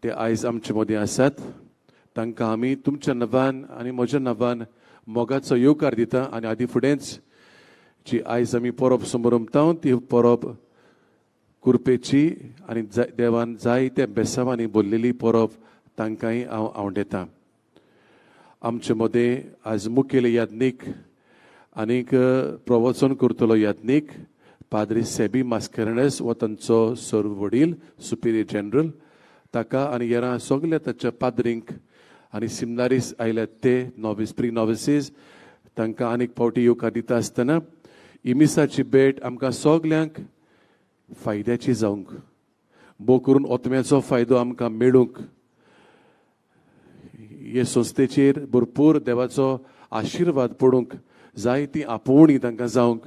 ते आयज आमचे मदीं आसात. तांकां आमी तुमच्या नांवान आनी म्हज्या नांवान मोगाचो येवकार दिता. आनी आदी फुडेंच जी आयज आमी परब समरमता ती परब कुरपेची आनी देवान जायत्या बेसावांनी बोल्लेली परब तांकांय हांव आवडेता. आमचे मदें आज मुखेल याज्ञीक आनीक प्रवचन करतलो याज्ञीक पाद्री सेबी मास्करेन्हस हो तांचो सर्व वडील सुपिरियर जनरल, ताका आनी हेरां सगल्या ताच्या पाद्रींक आनी सिमनारीस आयल्यात ते नॉविस प्री नॉविसीस तांकां आनीक फावटी येवकार दिता आसतना इमिसाची भेट आमकां सगल्यांक फायद्याची जावंक, भोव करून ओतम्याचो फायदो आमकां मेळूंक, हे संस्थेचेर भरपूर देवाचो आशिर्वाद पडूंक, जायती आपोवणी तांकां जावंक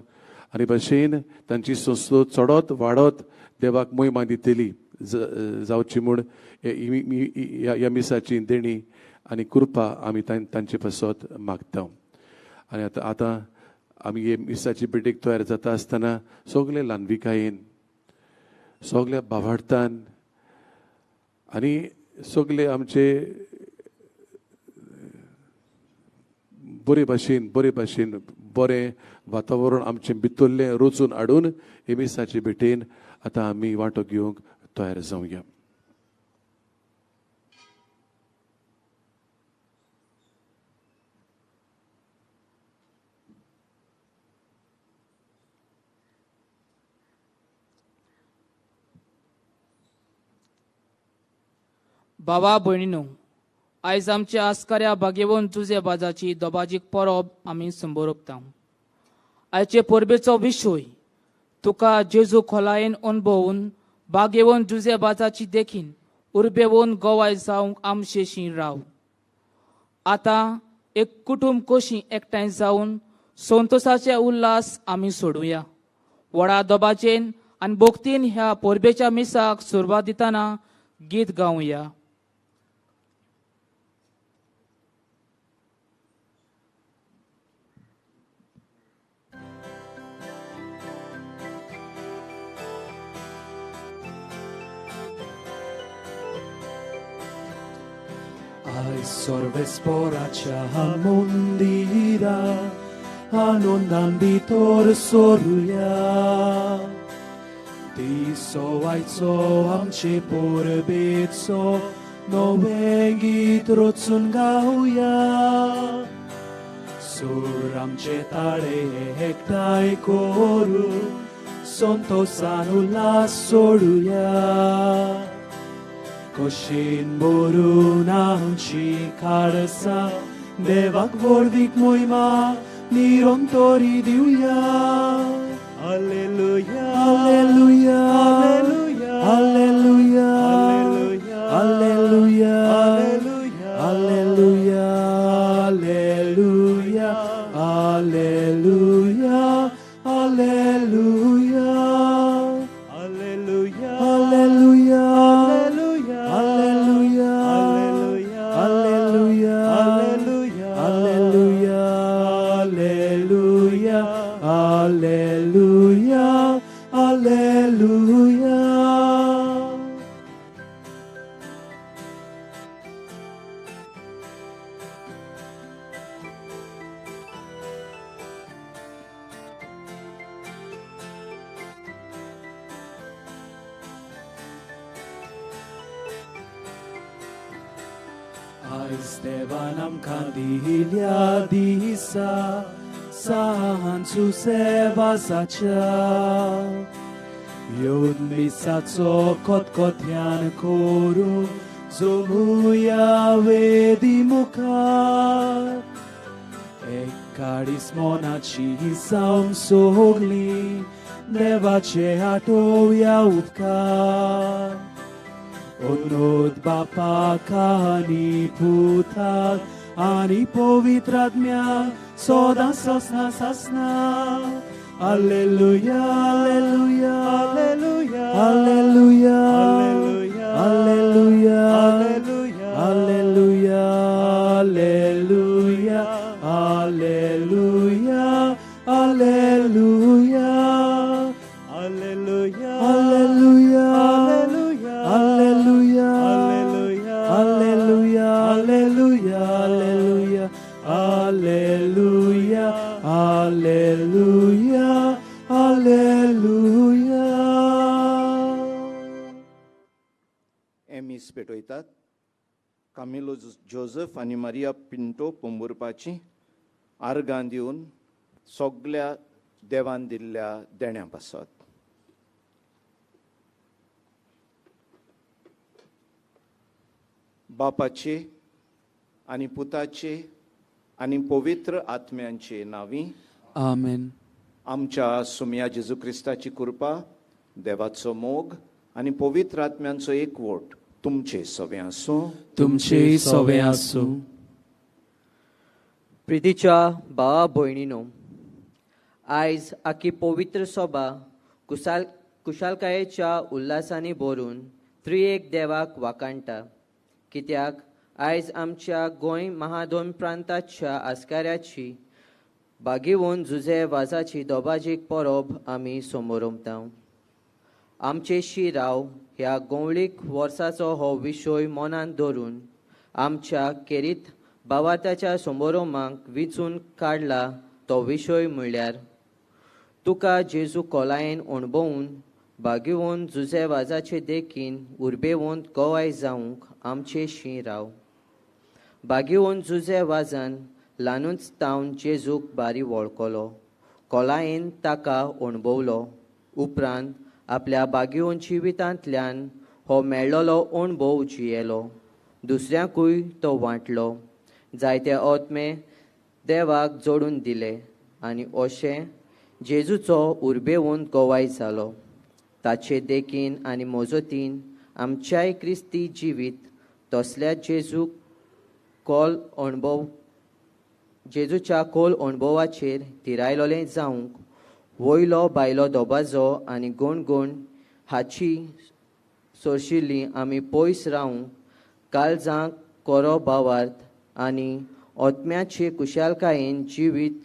आनी भशेन तांची संस्था चडत वाडत देवाक मोहिमा दितली जावची म्हूण ह्या मिसाची देणी आनी कृपा आमी तांचे पासत मागता. आनी आतां आतां आमी हे मिसाची भेटेक तयार जाता आसतना सगळे ल्हानविकायेन, सगल्या भावार्थान आनी सगळे आमचे बरे भाशेन बरे भाशेन बरें वातावरण आमचें भितरलें रचून हाडून हे मिसाचे भेटेन आतां आमी वांटो घेवंक तयार जावया. बाबा भयणीनो, आयज आमच्या आस्काऱ्या भाग्यवंत जुजे बाजाची दोबाजीक परब आमी संबोरपता. आयचे परबेचो विशय तुका जेजू खोलायेन अणभवून भाग्यवंत जुजे बाजाची देखीन उर्बेवन गोवाय जावंक आमशेशी राव. आतां एक कुटुंब कशी एकठांय जावन संतोसाचे उल्हास आमी सोडुया. व्हडा दोबाजेन आनी भक्तीन ह्या परबेच्या मिसाक सुरवात दितना गीत गावया. Sorvesporacha mundira anondan vitor soruya Diso aizo amche porbetso novengit rotsun gauya Sur amche tare hektai koru sontosan ullas soruya Koshin borun amchi karsa devak vordik moima nirontori diuya. Alleluia, alleluia, alleluia, alleluia, alleluia, alleluia, alleluia, alleluia, alleluia, alleluia. Alleluia, alleluia, alleluia, alleluia, alleluia, alleluia. Esteban आमकां दिल्या दिसा सान सुसेवासाच्या येवन मिसाचो खतखत्यान करूं जमुया वेदी मुखार एकाडीस मनाची जावन सगली देवाचे आठोवया उपकार. Onod बापाक आनी पुताक आनी पवित्र आत्म्याक सदां ससना ससना. Alleluia, alleluia, alleluia, alleluia, alleluia, alleluia, alleluia, alleluia, alleluia, alleluia, alleluia, हें मीस पेटयतात कामिलो जोजफ आनी मारिया पिंटो पोंबुरपाची आर्गां दिवन सगल्या देवान दिल्ल्या देण्या पासत. बापाचे आनी पुताचे आनी पवित्र आत्म्यांचे नांवी आमेन. आमच्या सुमया जेजू क्रिस्ताची कृपा, देवाचो मोग आनी पवित्र आत्म्यांचो एकवट तुमचे सवे आसूं. तुमचे सवे आसूं. प्रितीच्या भावा भयणीनो, आयज आखी पवित्र सभा कुशालकायेच्या उल्हासांनी भरून त्रिएक देवाक वाखाणटा, कित्याक आयज आमच्या गोंय महादोन प्रांताच्या आस्काऱ्याची बागेवन जुझे वाजाची दोबाजीक परब आमी समोरमता. आमचे शिराव ह्या गोंवळीक वर्साचो हो विशय मनांत धरून आमच्या केरीत भावार्थाच्या समारोमाक विंचून काडला तो विशय म्हणल्यार तुका जेजू कोलायेन अणभवून बागेवन जुझे वाजाचे देखीन उर्बेवन गोवाय जावंक आमचे शिराव. बागेवन जुझे वाजान ल्हानूच तावन जेजूक बारी वळखलो, कोलायेन ताका अणभवलो, उपरांत आपल्या बागेवन जिवितांतल्यान हो मेळ्ळलो अणभव जियेलो, दुसऱ्यांकूय तो वांटलो, जायते आत्मे देवाक जोडून दिले आनी अशें जेजूचो उर्बेवन गोवाय जालो. ताचे देखीन आनी मजतीन आमच्याय क्रिस्ती जिवीत तसल्या जेजूक कोल अणभव जेजूच्या खोल अणभवाचेर थिरायलोलें जावंक वयलो भायलो दबाजो आनी गुणगुण हाची सोरशिल्ली आमी पयस रावंक काळजांक कोरो भावार्थ आनी आत्म्याचे कुशालकायेन जिवीत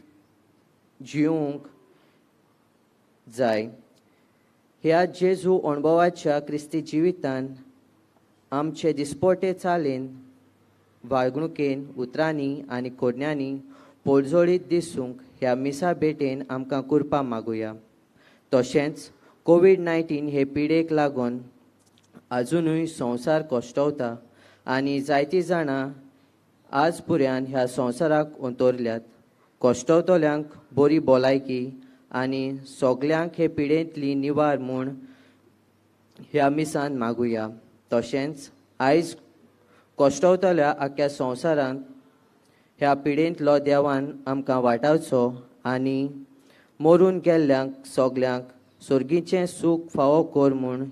जिवंक जाय. ह्या जेजू अणभवाच्या क्रिस्ती जिवितान आमचे दिसपोटे चालेन, वागणुकेन, उतरांनी आनी कोरण्यांनी पोळजोळीत दिसूंक ह्या मिसा भेटेन आमकां कृपा मागुया. तशेंच कोवीड-19 हे पिडेक लागून आजुनूय संवसार कश्टवता आनी जायतीं जाणां आज पुऱ्यान ह्या संवसाराक अंतरल्यात. कश्टवतल्यांक बरी भलायकी आनी सगल्यांक हे पिडेंतली निवार म्हूण ह्या मिसान मागुया. तशेंच आयज कश्टवतल्या आख्या संवसारांत ह्या पिडेंतलो देवान आमकां वाटावचो आनी मरून गेल्ल्यांक सगल्यांक सर्गीचें सूख फावो कर म्हूण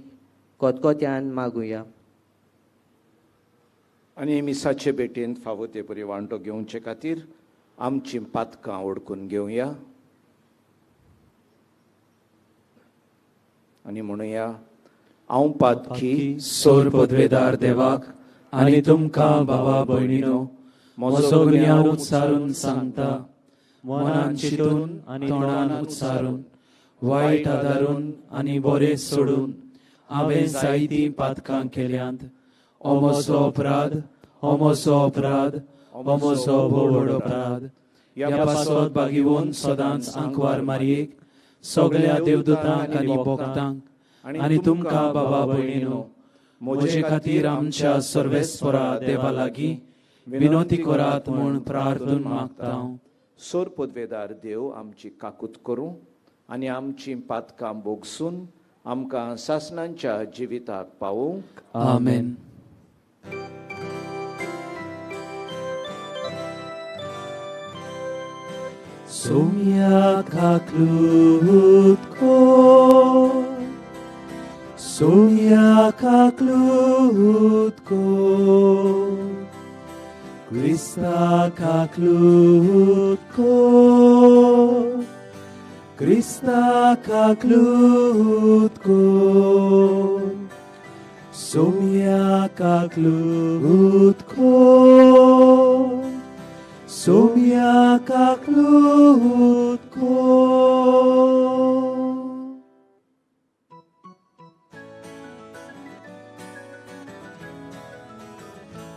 कोतकोत्यान मागुया. आनी मिसाचे भेटेंत फावो ते परी वांटो घेवचे खातीर आमचीं पातकां ओडकून घेवया आनी म्हणुया, हांव पातकी सोर पदवेदार देवाक आनी तुमकां भावा भयणीनो म्हजो गुन्यांव उच्चारून सांगता, मनान चिंतून आनी तोंडान उच्चारून, वायट आदारून आनी बरें सोडून हांवें जायतीं पातकां केल्यांत. हो म्हजो अपराध, हो म्हजो अपराध, हो म्हजो भोव अपराध. ह्या पासत बागेवन सदांच आंकवार मारयेक, सगल्या देवदूतांक आनी भक्तांक आनी तुमकां बाबा भयणीनो म्हजे खातीर आमच्या सर्वेस्परा देवा लागीं विनोती करात म्हूण प्रार्थून मागता. सोर पदवेदार देव आमची काकूत करूं आनी आमची पातकां भोगसून आमकां सासणांच्या जिविताक पावोवंक. आमेन. सोम्या काकलूत को, सोम्या काकलूत को, क्रिस्ता काकलूत को, क्रिस्ता काकलूत को, सोम्या काकलूत को, सोम्या काकलूत को.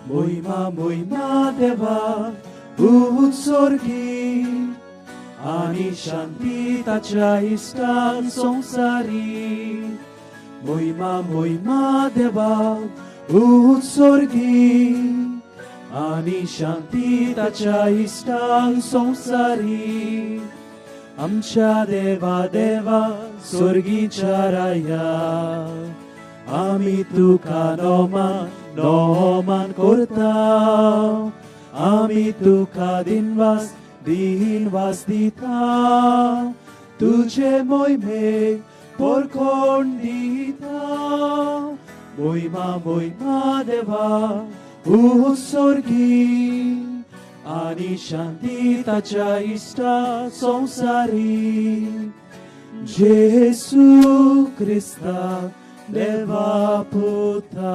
मोहिमा मोहिमा देवा उत्सर्गी आनी शांती ताच्या इश्टान संवसारी. मोहिमा मोहिमा देवा उत्सर्गी आनी शांती ताच्या इश्टांक संवसारी. आमच्या देवा देवा स्वर्गीच्या राया, आमी तुका नोमान नोमान करता, आमी तुका दिनवास दिनवास दिता, तुझे मोहिमेक पोरकोण दिता. मोहिमा मोहिमा देवा उत्सर्गी आनी शांती ताच्या इश्टा संवसारी. जेसू क्रिस्ता देवा पुता,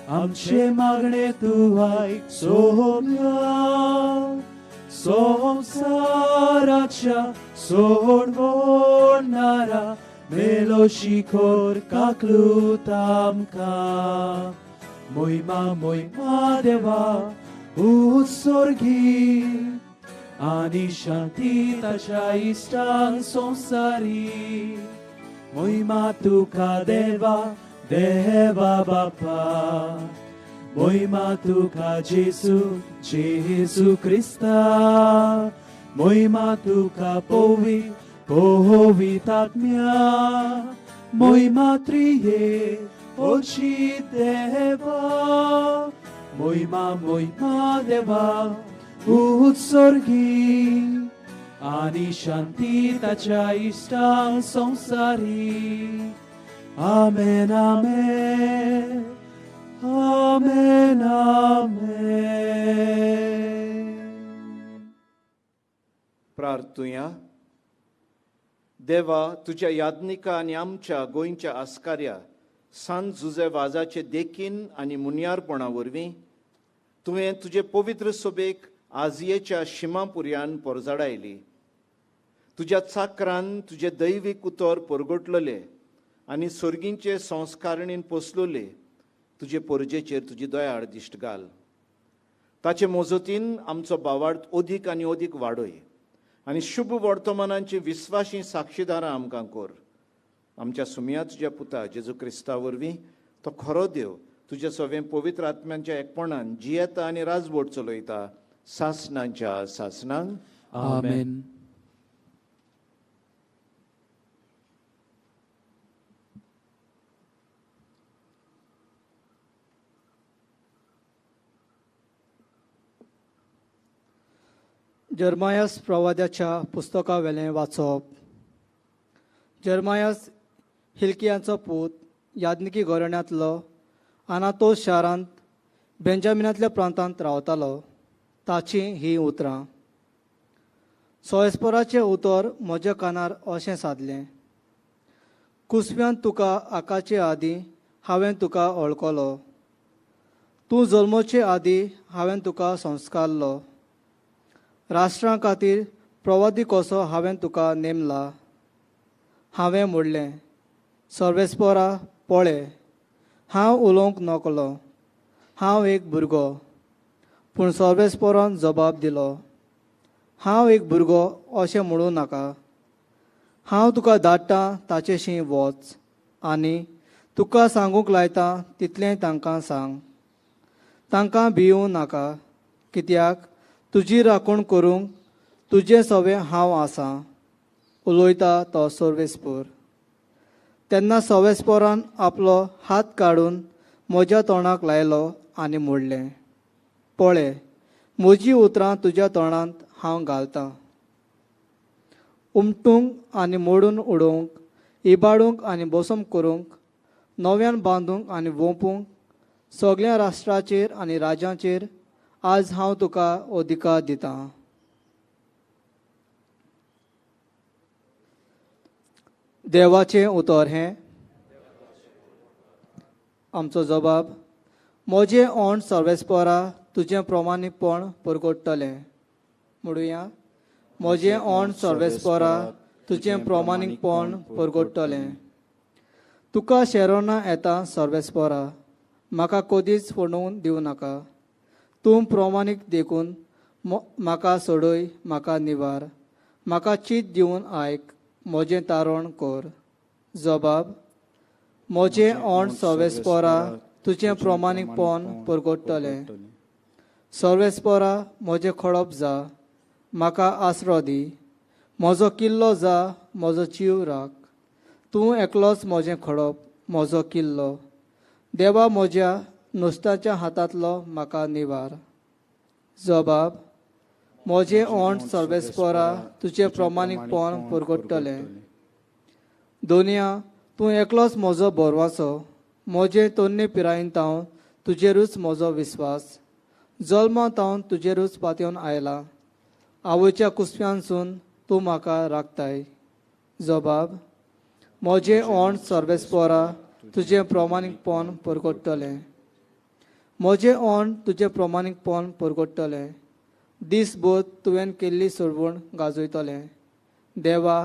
आमचे मागणे तूं आयक सोम्या, संवसाराच्या सोडवणारा मेलो शिखोर काकलूत आमकां. मोहिमा मोहिमा देवा उत्सर्गी आनी शांती ताच्या इश्टांक संवसारी. मोहिमा तुका देवा देवा बापा, मोहिमा तुका जेसू जेसू क्रिस्ता, मोहिमा तुका पोवी पोवितात्म्या, मोहिमा त्रिये ओची देवा. मोहिमा मोहिमा देवा उत्सर्गी आनी शांती ताच्या इश्टांक संवसारी. आमेन आमेन आमेन आमेन. प्रार्थुया. देवा, तुज्या याज्ञिका आनी आमच्या गोंयच्या आस्कार्या सांत जुजे वाजाचे देखीन आनी मुनियारपणा वरवीं तुवें तुजे पवित्र सभेक आजयेच्या शिमापुर्यान पोरजाडायली. तुज्या चाकरान तुजें दैवीक उतर परगटलेले आनी सर्गींचे संस्कारणीन पोसलोले तुजे पोरजेचेर तुजी दयाळ दिश्ट घाल. ताचे मोजतीन आमचो बावार्थ अदीक आनी अदीक वाडय आनी शुभ वर्तमानांची विस्वाशी साक्षीदारां आमकां कर. आमच्या सुमया तुज्या पुता जेजू क्रिस्ता वरवीं तो खरो देव तुज्या सगळें पवित्र आत्म्यांच्या एकपणान जियेता आनी राजवट चलयता सासनांच्या सासनांक. आमेन. जर्मायस प्रवाद्याच्या पुस्तकावेलें वाचप. जर्मायस हिल्कियांचो पूत, याज्ञिकी घराण्यांतलो, आनातोस शारांत बेंजामिनांतल्या प्रांतांत रावतालो. ताचीं हीं उतरां. सोयस्पराचें उतर म्हज्या कानार अशें सादलें, कुसव्यान तुका आकाचे आदीं हांवें तुका वळखलो, तूं जल्मोचे आदीं हांवें तुका संस्कारलो, राष्ट्रां खातीर प्रवादी कसो हांवें तुका नेमला. हांवें म्हणलें, सर्वेस्परा पळय, हांव उलोवंक नकलो, हांव एक भुरगो. पूण सर्वेस्परान जबाब दिलो, हांव एक भुरगो अशें म्हणूं नाका. हांव तुका धाडटां ताचेशी वच आनी तुका सांगूंक लायता तितलें तांकां सांग. तांकां भिवूं नाका, कित्याक तुजी राखण करूंक तुजें सवें हांव आसां, उलयता तो सर्वेस्पर. तेन्ना सर्वेस्परान आपलो हात काडून म्हज्या तोंडाक लायलो आनी म्हणलें, पळय, म्हजीं उतरां तुज्या तोंडांत हांव घालतां. उमटूंक आनी मोडून उडोवंक, इबाडूंक आनी बसम करूंक, नव्यान बांदूंक आनी वोंपूंक, सगळ्या राष्ट्राचेर आनी राज्यांचेर आज हांव तुका अधिकार दितां. देवाचें उतर हें. आमचो जबाब, म्हजें ओंठ सर्वेस्परा तुजें प्रमाणीकपण परगटतलें. म्हणुया, म्हजें ओंठ सर्वेस्परा तुजें प्रमाणीकपण परगटतलें. तुका शेरोना येता सर्वेस्परा, म्हाका कदीच फोडून दिवं नाका. तूं प्रमाणीक देखून म्हाका सोडय, म्हाका निवार, म्हाका चीत दिवन आयक, म्हजें तारण कर. जबाब, म्हजें ओंठ सर्वेस्परा तुजें प्रमाणीकपण परगटतलें. सर्वेस्परा म्हजें खडप जा, म्हाका आसरो दी. म्हजो किल्लो जा, म्हजो जीव राख. तूं एकलोच म्हजें खडप, म्हजो किल्लो. देवा म्हज्या नुस्त्याच्या हातांतलो म्हाका निवार. जबाब. म्हजें ओंठ सर्वेस्परा तुजें प्रमाणीकपण परगटतलें. दोनया तूं एकलोच म्हजो भरवासो. म्हजे तन्ने पिरायेन तावन तुजेरूच म्हजो विस्वास. जल्मा तावन तुजेरूच पातयेवन आयला. आवयच्या कुसव्यानसून तूं म्हाका राखताय. जबाब. म्हजें ओंठ सर्वेस्परा तुजें प्रमाणीकपण परगटतलें. म्हजें ओंठ तुजें प्रमाणीकपण परगटतलें. दीसभर तुवें केल्ली सोडवण गाजयतलें. देवा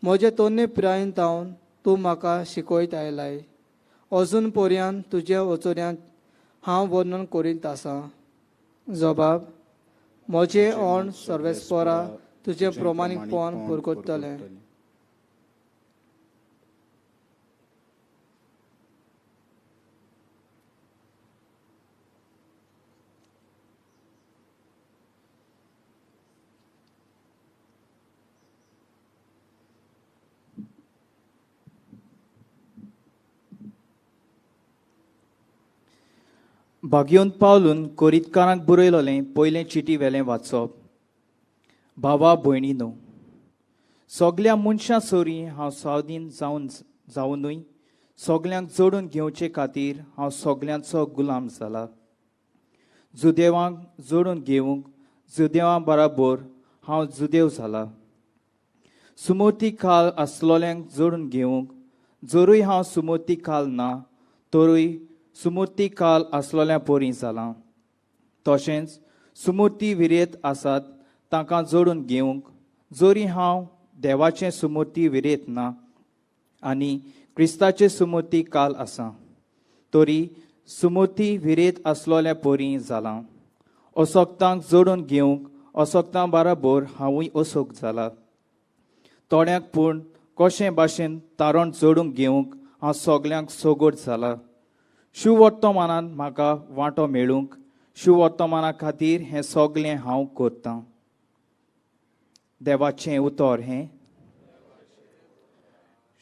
म्हजे तन्ने पिरायेन तावन तूं म्हाका शिकयत आयलाय. अजून पर्यंत तुज्या वचोऱ्यांत हांव वर्णन करीत आसा. जबाब. म्हजें ओंठ सर्वेस्परा तुजें प्रमाणीकपण परगटतलें. भाग्योन पावलून कोरितकारांक बरयलोलें पयलें चिटी वेलें वाचप. भावा भयणीनो, सगल्या मनशां सरी हांव सावदीन जावनूय सगल्यांक जोडून घेवचे खातीर हांव सगल्यांचो गुलाम जाला. जुदेवांक जोडून घेवंक जुदेवां बराबर हांव जुदेव जाला. सुमूर्ती खाल आसलोल्यांक जोडून घेवंक जरूय हांव सुमूर्ती खाल ना तरूय सुमूर्ती काल आसलोल्या परी जालां. तशेंच सुमूर्ती विरेत आसात तांकां जोडून घेवंक जरी हांव देवाचें सुमूर्ती विरेत ना आनी क्रिस्ताचे सुमूर्ती काल आसा तरी सुमूर्ती विरेत आसलोल्या परी जालां. असक्तांक जोडून घेवंक असक्तां बराबर हांवूय असोक जाला. थोड्यांक पूण कशें भाशेन तारण जोडून घेवंक हांव सगल्यांक सोगोट जाला. शुवर्तमानान म्हाका वांटो मेळूंक शुवर्तमाना खातीर हें सगलें हांव करतां. देवाचें उतर हें.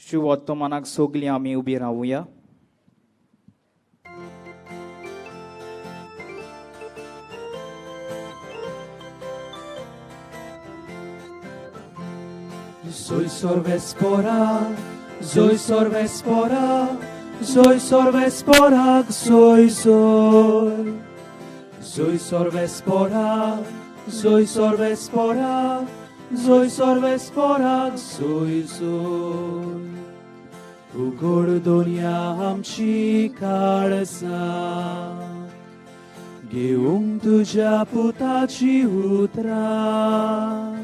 शुवर्तमानाक सगलीं आमी उबी रावुया. Soy sorvespora, soy sorvespora, soy sorvespora, soy soy. Soy sorvespora, soy sorvespora, soy sorvespora, soy soy. उघड दुनिया आमची काळसा, घेवंक तुज्या पुताची उतरां.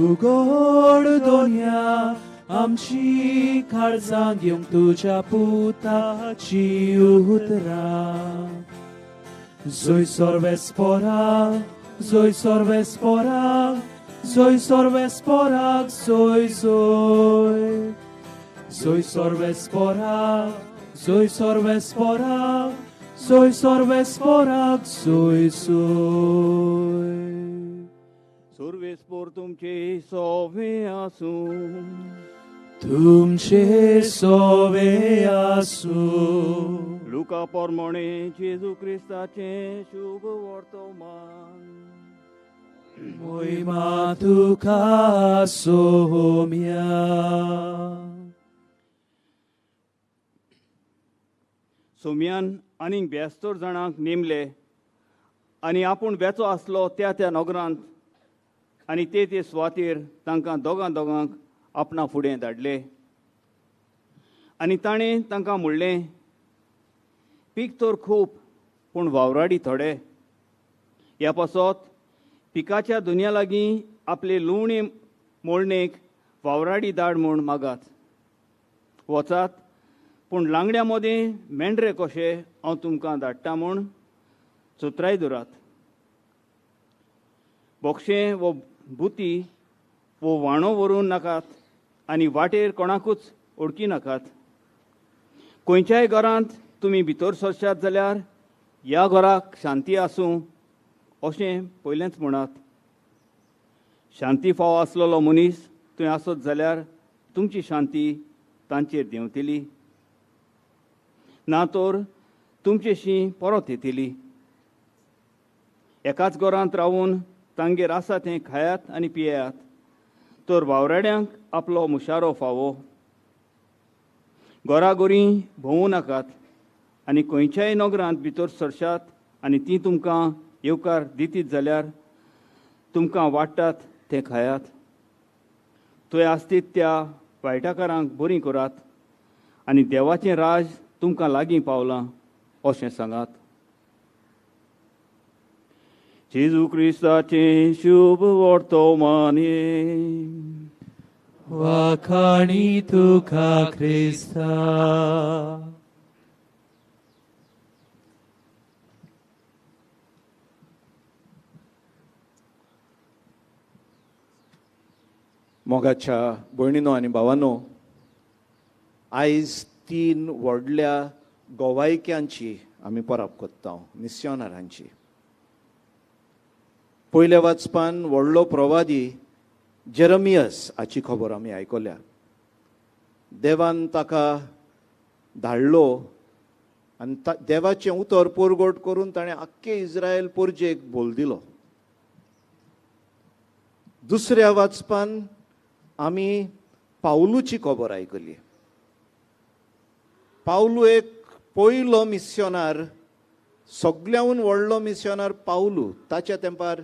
उघड दुनिया आमची काळजां घेवंक तुज्या पुताची उतरां. Soy sorvespora, soy sorvespora, soy sorvespora, soy soy. Soy sorvespora, soy sorvespora, soy sorvespora, soy soy. Sorvespor तुमचे सोवे आसूं, तुमचे सोवे आसूं. लुका प्रमाणे जेजू क्रिस्ताचें शुभ वर्तमान. मोहिमा तुका सोम्या. सोम्यान आनीक 72 जाणांक नेमले आनी आपूण वेचो आसलो त्या त्या नगरांत आनी ते ते सुवातेर तांकां दोगां दोगांक आपणा फुडें धाडले. आनी ताणें तांकां म्हणलें, पीक तर खूब पूण वावराडी थोडे. ह्या पासत पिकाच्या दुनिया लागीं आपले लुवणे मोळणेक वावराडी धाड म्हूण मागात. वचात पूण लांगड्या मदें मेंढरे कशे हांव तुमकां धाडटा म्हूण चतुराय दवरात. बोक्षें वो बुती वो व्हाणो व्हरूं नाकात आनी वाटेर कोणाकूच ओळखी नाकात. खंयच्याय घरांत तुमी भितर सरशात जाल्यार ह्या घराक शांती आसूं अशें पयलेंच म्हणात. शांती फावो आसलेलो मनीस थंय आसत जाल्यार तुमची शांती तांचेर देंवतली, ना तर तुमचेशी परत येतली. एकाच घरांत रावून तांगेर आसा तें खायात आनी पियात, तर वावराड्यांक आपलो मुशारो फावो. घराघरी भोंवू नाकात आनी खंयच्याय नगरांत भितर सरशात आनी ती तुमकां येवकार दितीत जाल्यार तुमकां वाडटात तें खायात. थंय आसतीत त्या वायटाकारांक बरीं करात आनी देवाचें राज तुमकां लागीं पावलां अशें सांगात. जेजू क्रिस्ताचें शुभ वर्तमान. वाखाणी तुका क्रिस्ता. मोगाच्या भयणीनो आनी भावानो, आयज तीन व्हडल्या गोवायक्यांची आमी परब करता, मिस्योनरांची. पयल्या वाचपान व्हडलो प्रवादी जेरमियस हाची खबर आमी आयकल्या. देवान ताका धाडलो आनी देवाचें उतर परगट करून ताणें आख्खे इस्रायल परजेक बोल दिलो. दुसऱ्या वाचपान आमी पावलूची खबर आयकली. पावलू एक पयलो मिस्योनार, सगळ्याहून व्हडलो मिस्योनार पावलू. ताच्या तेंपार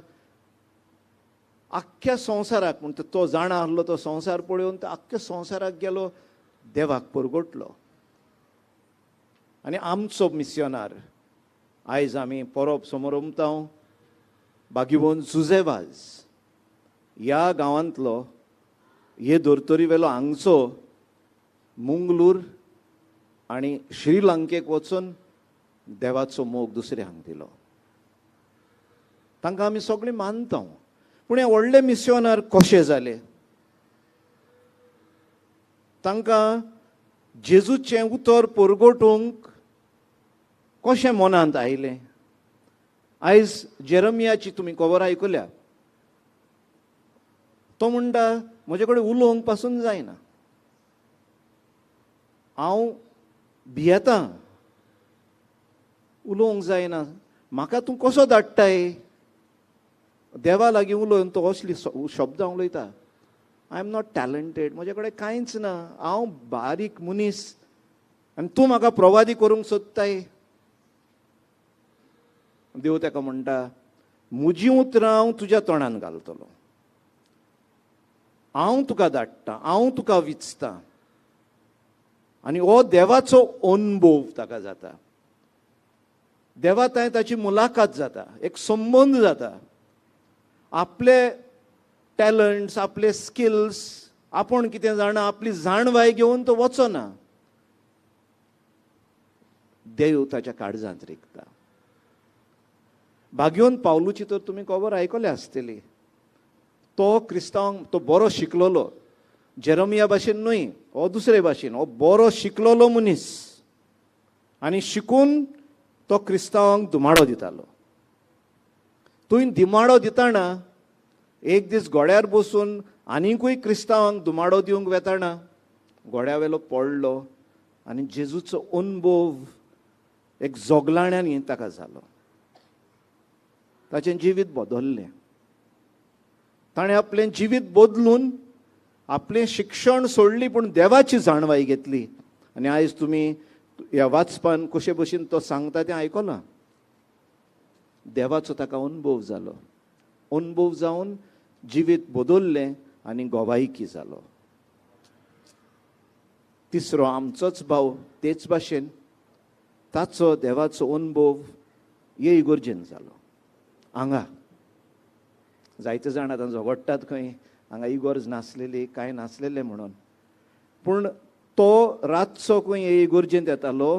आख्ख्या संवसाराक, म्हणटा तो जाणा आसलो तो संवसार पळोवन तो आख्ख्या संवसाराक गेलो, देवाक परगटलो. आनी आमचो मिस्योनार आयज आमी परब समोरमता बागीवन जुझे वाज ह्या गांवांतलो, हे धर्तरी वेलो हांगचो मुंगलूर आनी श्रीलंकेक वचून देवाचो मोग दुसरे हांग दिलो. तांकां आमी सगळीं मानता. पूण हे व्हडले मिस्योनार कशे जाले? तांकां जेजूचें उतर परगटूंक कशें मनांत आयलें? आयज जेरमियाची तुमी खबर आयकल्या. तो म्हणटा म्हजे कडेन उलोवंक पासून जायना, हांव भियेतां, उलोवंक जायना, म्हाका तूं कसो धाडटाय? देवा लागीं उलोवन तो असली शब्दां उलयता. I am not talented, म्हजे कडेन कांयच ना, हांव बारीक मनीस आनी तूं म्हाका प्रवादी करूंक सोदताय. देव ताका म्हणटा म्हजीं उतरां हांव तुज्या तोंडान घालतलो, हांव तुका धाडटा, हांव तुका विचता. आनी हो देवाचो अनुभव ताका जाता. देवा थंय ताची मुलाखत जाता, एक संबंद जाता. आपले टॅलंट्स, आपले स्किल्स, आपूण कितें जाणा, आपली जाणवाय घेवन तो वचना, देव ताच्या काळजांत रिगता. भाग्योन पावलूची तर तुमी खबर आयकल्या आसतली. तो क्रिस्तांव, तो बरो शिकलोलो, जेरमिया भाशेन न्हय, हो दुसरे भाशेन, हो बरो शिकलोलो मनीस आनी शिकून तो क्रिस्तांवांक धुमाडो दितालो. थंय दिमाडो दिताना एक दीस घोड्यार बसून आनीकूय क्रिस्तांवांक धुमाडो दिवंक वेताना घोड्या वेलो पडलो आनी जेजूचो अनुभव एक जोगलाण्यांनी ताका जालो. ताचें जिवीत बदल्लें. ताणें आपलें जिवीत बदलून आपलें शिक्षण सोडली, पूण देवाची जाणवाय घेतली. आनी आयज तुमी ह्या वाचपान कशे भशेन तो सांगता तें आयकलां. देवाचो ताका अनुभव जालो, अनुभव जावन जिवीत बदल्लें आनी गोवायकी जालो. तिसरो आमचोच भाव तेच भाशेन ताचो देवाचो अनुभव हे इगर्जेन जालो. हांगा जायते जाण आतां झगडटात खंय, हांगा इगर्ज नासलेली, कांय नासलेलें म्हणून. पूण तो रातचो खंय हे इगर्जेंत येतालो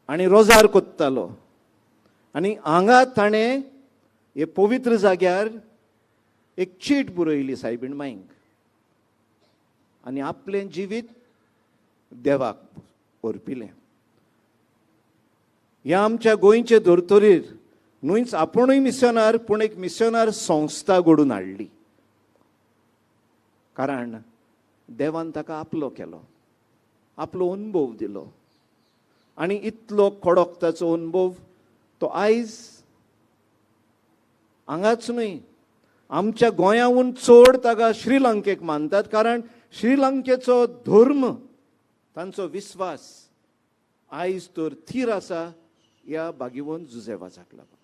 आनी रोजार कोत्तालो आनी हांगा ताणें हे पवित्र जाग्यार एक चीट बरयली सायबीण माईंक आनी आपलें जिवीत देवाक अर्पिलें. ह्या आमच्या गोंयचे धर्तरेर न्हूच आपुणूय मिशनार, पूण एक मिशनार संस्था घडून हाडली, कारण देवान ताका आपलो केलो, आपलो अनुभव दिलो. आनी इतलो कडक ताचो अनुभव तो आयज हांगाच न्हय, आमच्या गोंयाहून चड ताका श्रीलंकेक मानतात, कारण श्रीलंकेचो धर्म, तांचो विस्वास आयज तर थीर आसा ह्या भाग्यवंत जुझे वाजाक लागून.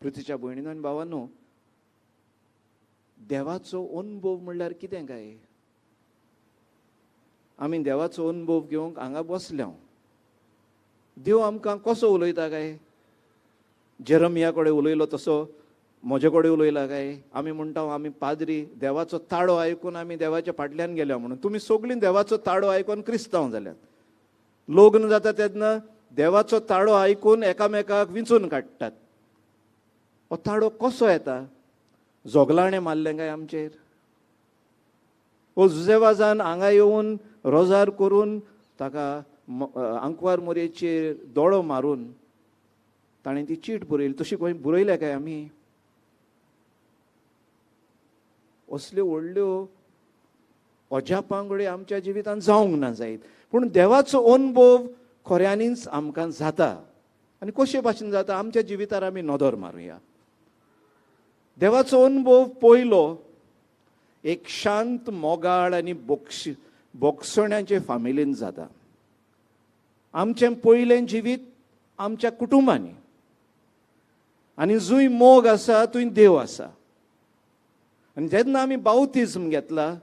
पृथ्वीच्या भयणीनो आनी भावांनो, देवाचो अनुभव म्हणल्यार कितें काय? आमी देवाचो अनुभव घेवंक हांगा बसल्या. देव आमकां कसो उलयता काय? जेरमिया कडेन उलयलो तसो म्हजे कडेन उलयला काय? आमी म्हणटा आमी पाद्री, देवाचो ताळो आयकून आमी देवाच्या फाटल्यान गेल्या म्हणून. तुमी सगळीं देवाचो ताळो आयकून क्रिस्तांव जाल्यात. लग्न जाता तेन्ना देवाचो ताळो आयकून एकामेकाक विंचून काडटात. हो ताळो कसो येता? जोगलाणें मारलें काय आमचेर? ओ जुझे वाजान हांगा येवन रोजार करून ताका आंकवार मोरयेचेर दोळो मारून ताणें ती चीट बरयली, तशी खंय बरयल्या काय आमी? असल्यो व्हडल्यो अजापां आमच्या जिवितांत जावंक ना जायत, पूण देवाचो अनुभव खऱ्यांनीच आमकां जाता. आनी कशे भाशेन जाता? आमच्या जिवितार आमी नदर मारुया. देवाचो अनुभव पयलो एक शांत, मोगाळ आनी बोगसण्याचे फामिलीन जाता. आमचें पयलें जिवीत आमच्या कुटुंबांनी, आनी जंय मोग आसा थंय देव आसा. आनी जेन्ना आमी बाउतिज्म घेतला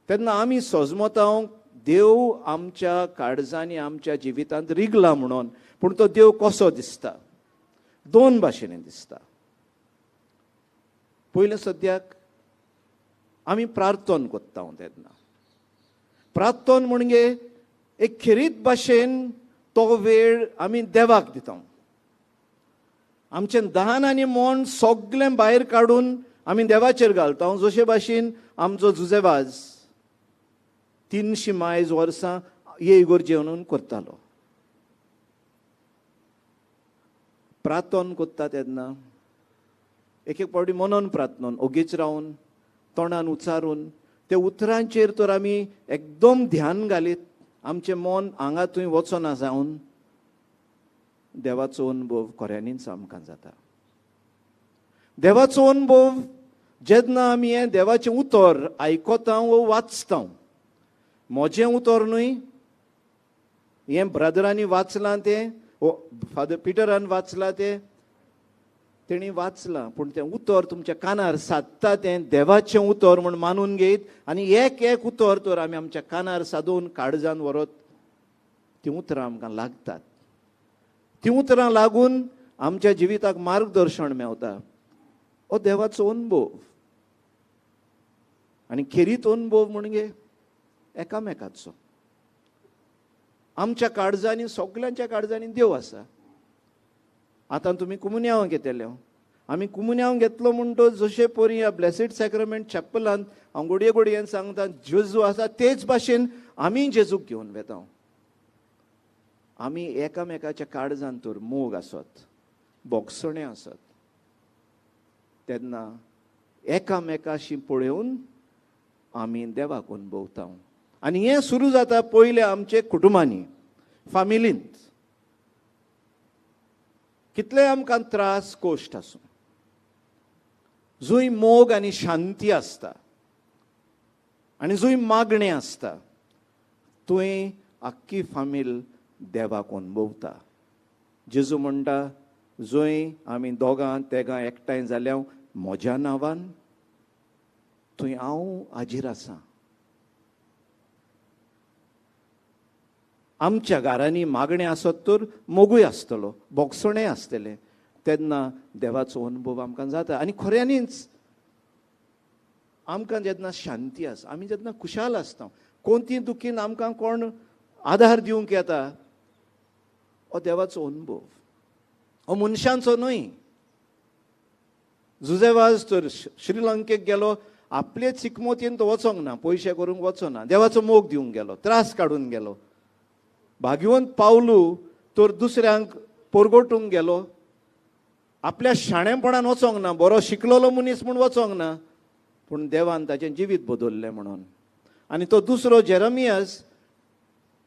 तेन्ना आमी सजमतांव देव आमच्या काळजांनी, आमच्या जिवितांत रिगला म्हणून. पूण तो देव कसो दिसता? दोन भाशेंनी दिसता. पयलें, सद्याक आमी प्रार्थन करता तेन्ना, प्रार्थन म्हणजे एक खेरीत भाशेन तो वेळ आमी देवाक दिता. आमचें दहान आनी मन सगळें भायर काडून आमी देवाचेर घालता. जशे भाशेन आमचो जुझे वाज 300 मायज वर्सां हे इगोर्जे म्हणून करतालो. प्रार्थन करता तेन्ना एक एक फावटी मनन प्रार्थन ओगीच रावन तोंडान उच्चारून त्या उतरांचेर तर आमी एकदम ध्यान घालीत, आमचें मन हांगा थंय वचना जावन देवाचो अनुभव खऱ्यांनीच आमकां जाता. देवाचो अनुभव जेन्ना आमी हें देवाचें उतर आयकता वो वाचता, म्हजें उतर न्हय, हें ब्रदरांनी वाचलां तें, फादर पिटरान वाचलां तें, तेणी वाचलां, पूण तें उतर तुमच्या कानार सादता तें देवाचें उतर म्हूण मानून घेत आनी एक एक उतर तर आमी आमच्या कानार सादून काळजान व्हरत तीं उतरां आमकां लागतात. तीं उतरां लागून आमच्या जिविताक मार्गदर्शन मेवता. हो देवाचो अनुभव. आनी खेरीत अनुभव म्हणजे एकामेकाचो. आमच्या काळजांनी, सगल्यांच्या काळजांनी देव आसा. आतां तुमी कुमुन्यांव घेतले, आमी कुमुन्यांव घेतलो म्हणटो जशे परी ह्या ब्लेसीड सॅक्रमेंट चॅपलांत हांव गोडये गोडयेन सांगता, जेजू आसा तेच भाशेन आमी जेजूक घेवन वेता. आमी एकामेकाच्या काळजान तर मोग आसत, बोगसणें आसत, तेन्ना एकामेकाशी पळोवन आमी देवाक अनुभवता. आनी हें सुरू जाता पयलें आमचे कुटुंबांनी, फामिलींत. कितले आमकां त्रास कश्ट आसूं, जंय मोग आनी शांती आसता आनी जंय मागणें आसता थंय आख्खी फामील देवाक अनुभवता. जेजू म्हणटा, जंय आमी दोगां तेगां एकठांय जाल्या म्हज्या नांवान, थंय हांव हाजीर आसा. आमच्या घरांनी मागणें आसत तर मोगूय आसतलो, बोगसणें आसतलें, तेन्ना देवाचो अनुभव आमकां जाता. आनी खऱ्यांनीच आमकां जेन्ना शांती आसा, आमी जेन्ना खुशाल आसता, कोणती दुखीन आमकां कोण आधार दिवंक येता, हो देवाचो अनुभव, हो मनशांचो न्हय. जुझे वाज तर श्रीलंकेक गेलो, आपले चिकमोतीन तो वचोंक ना, पयशे करूंक वचोना, देवाचो मोग दिवंक गेलो, त्रास काडून गेलो. भाग्यवंत पावलू तर दुसऱ्यांक परगटूंक गेलो. आपल्या शाणेपणान वचोंक ना, बरो शिकलेलो मनीस म्हूण वचोंक ना, पूण देवान ताचें जिवीत बदल्लें म्हणून. आनी तो दुसरो जेरमियास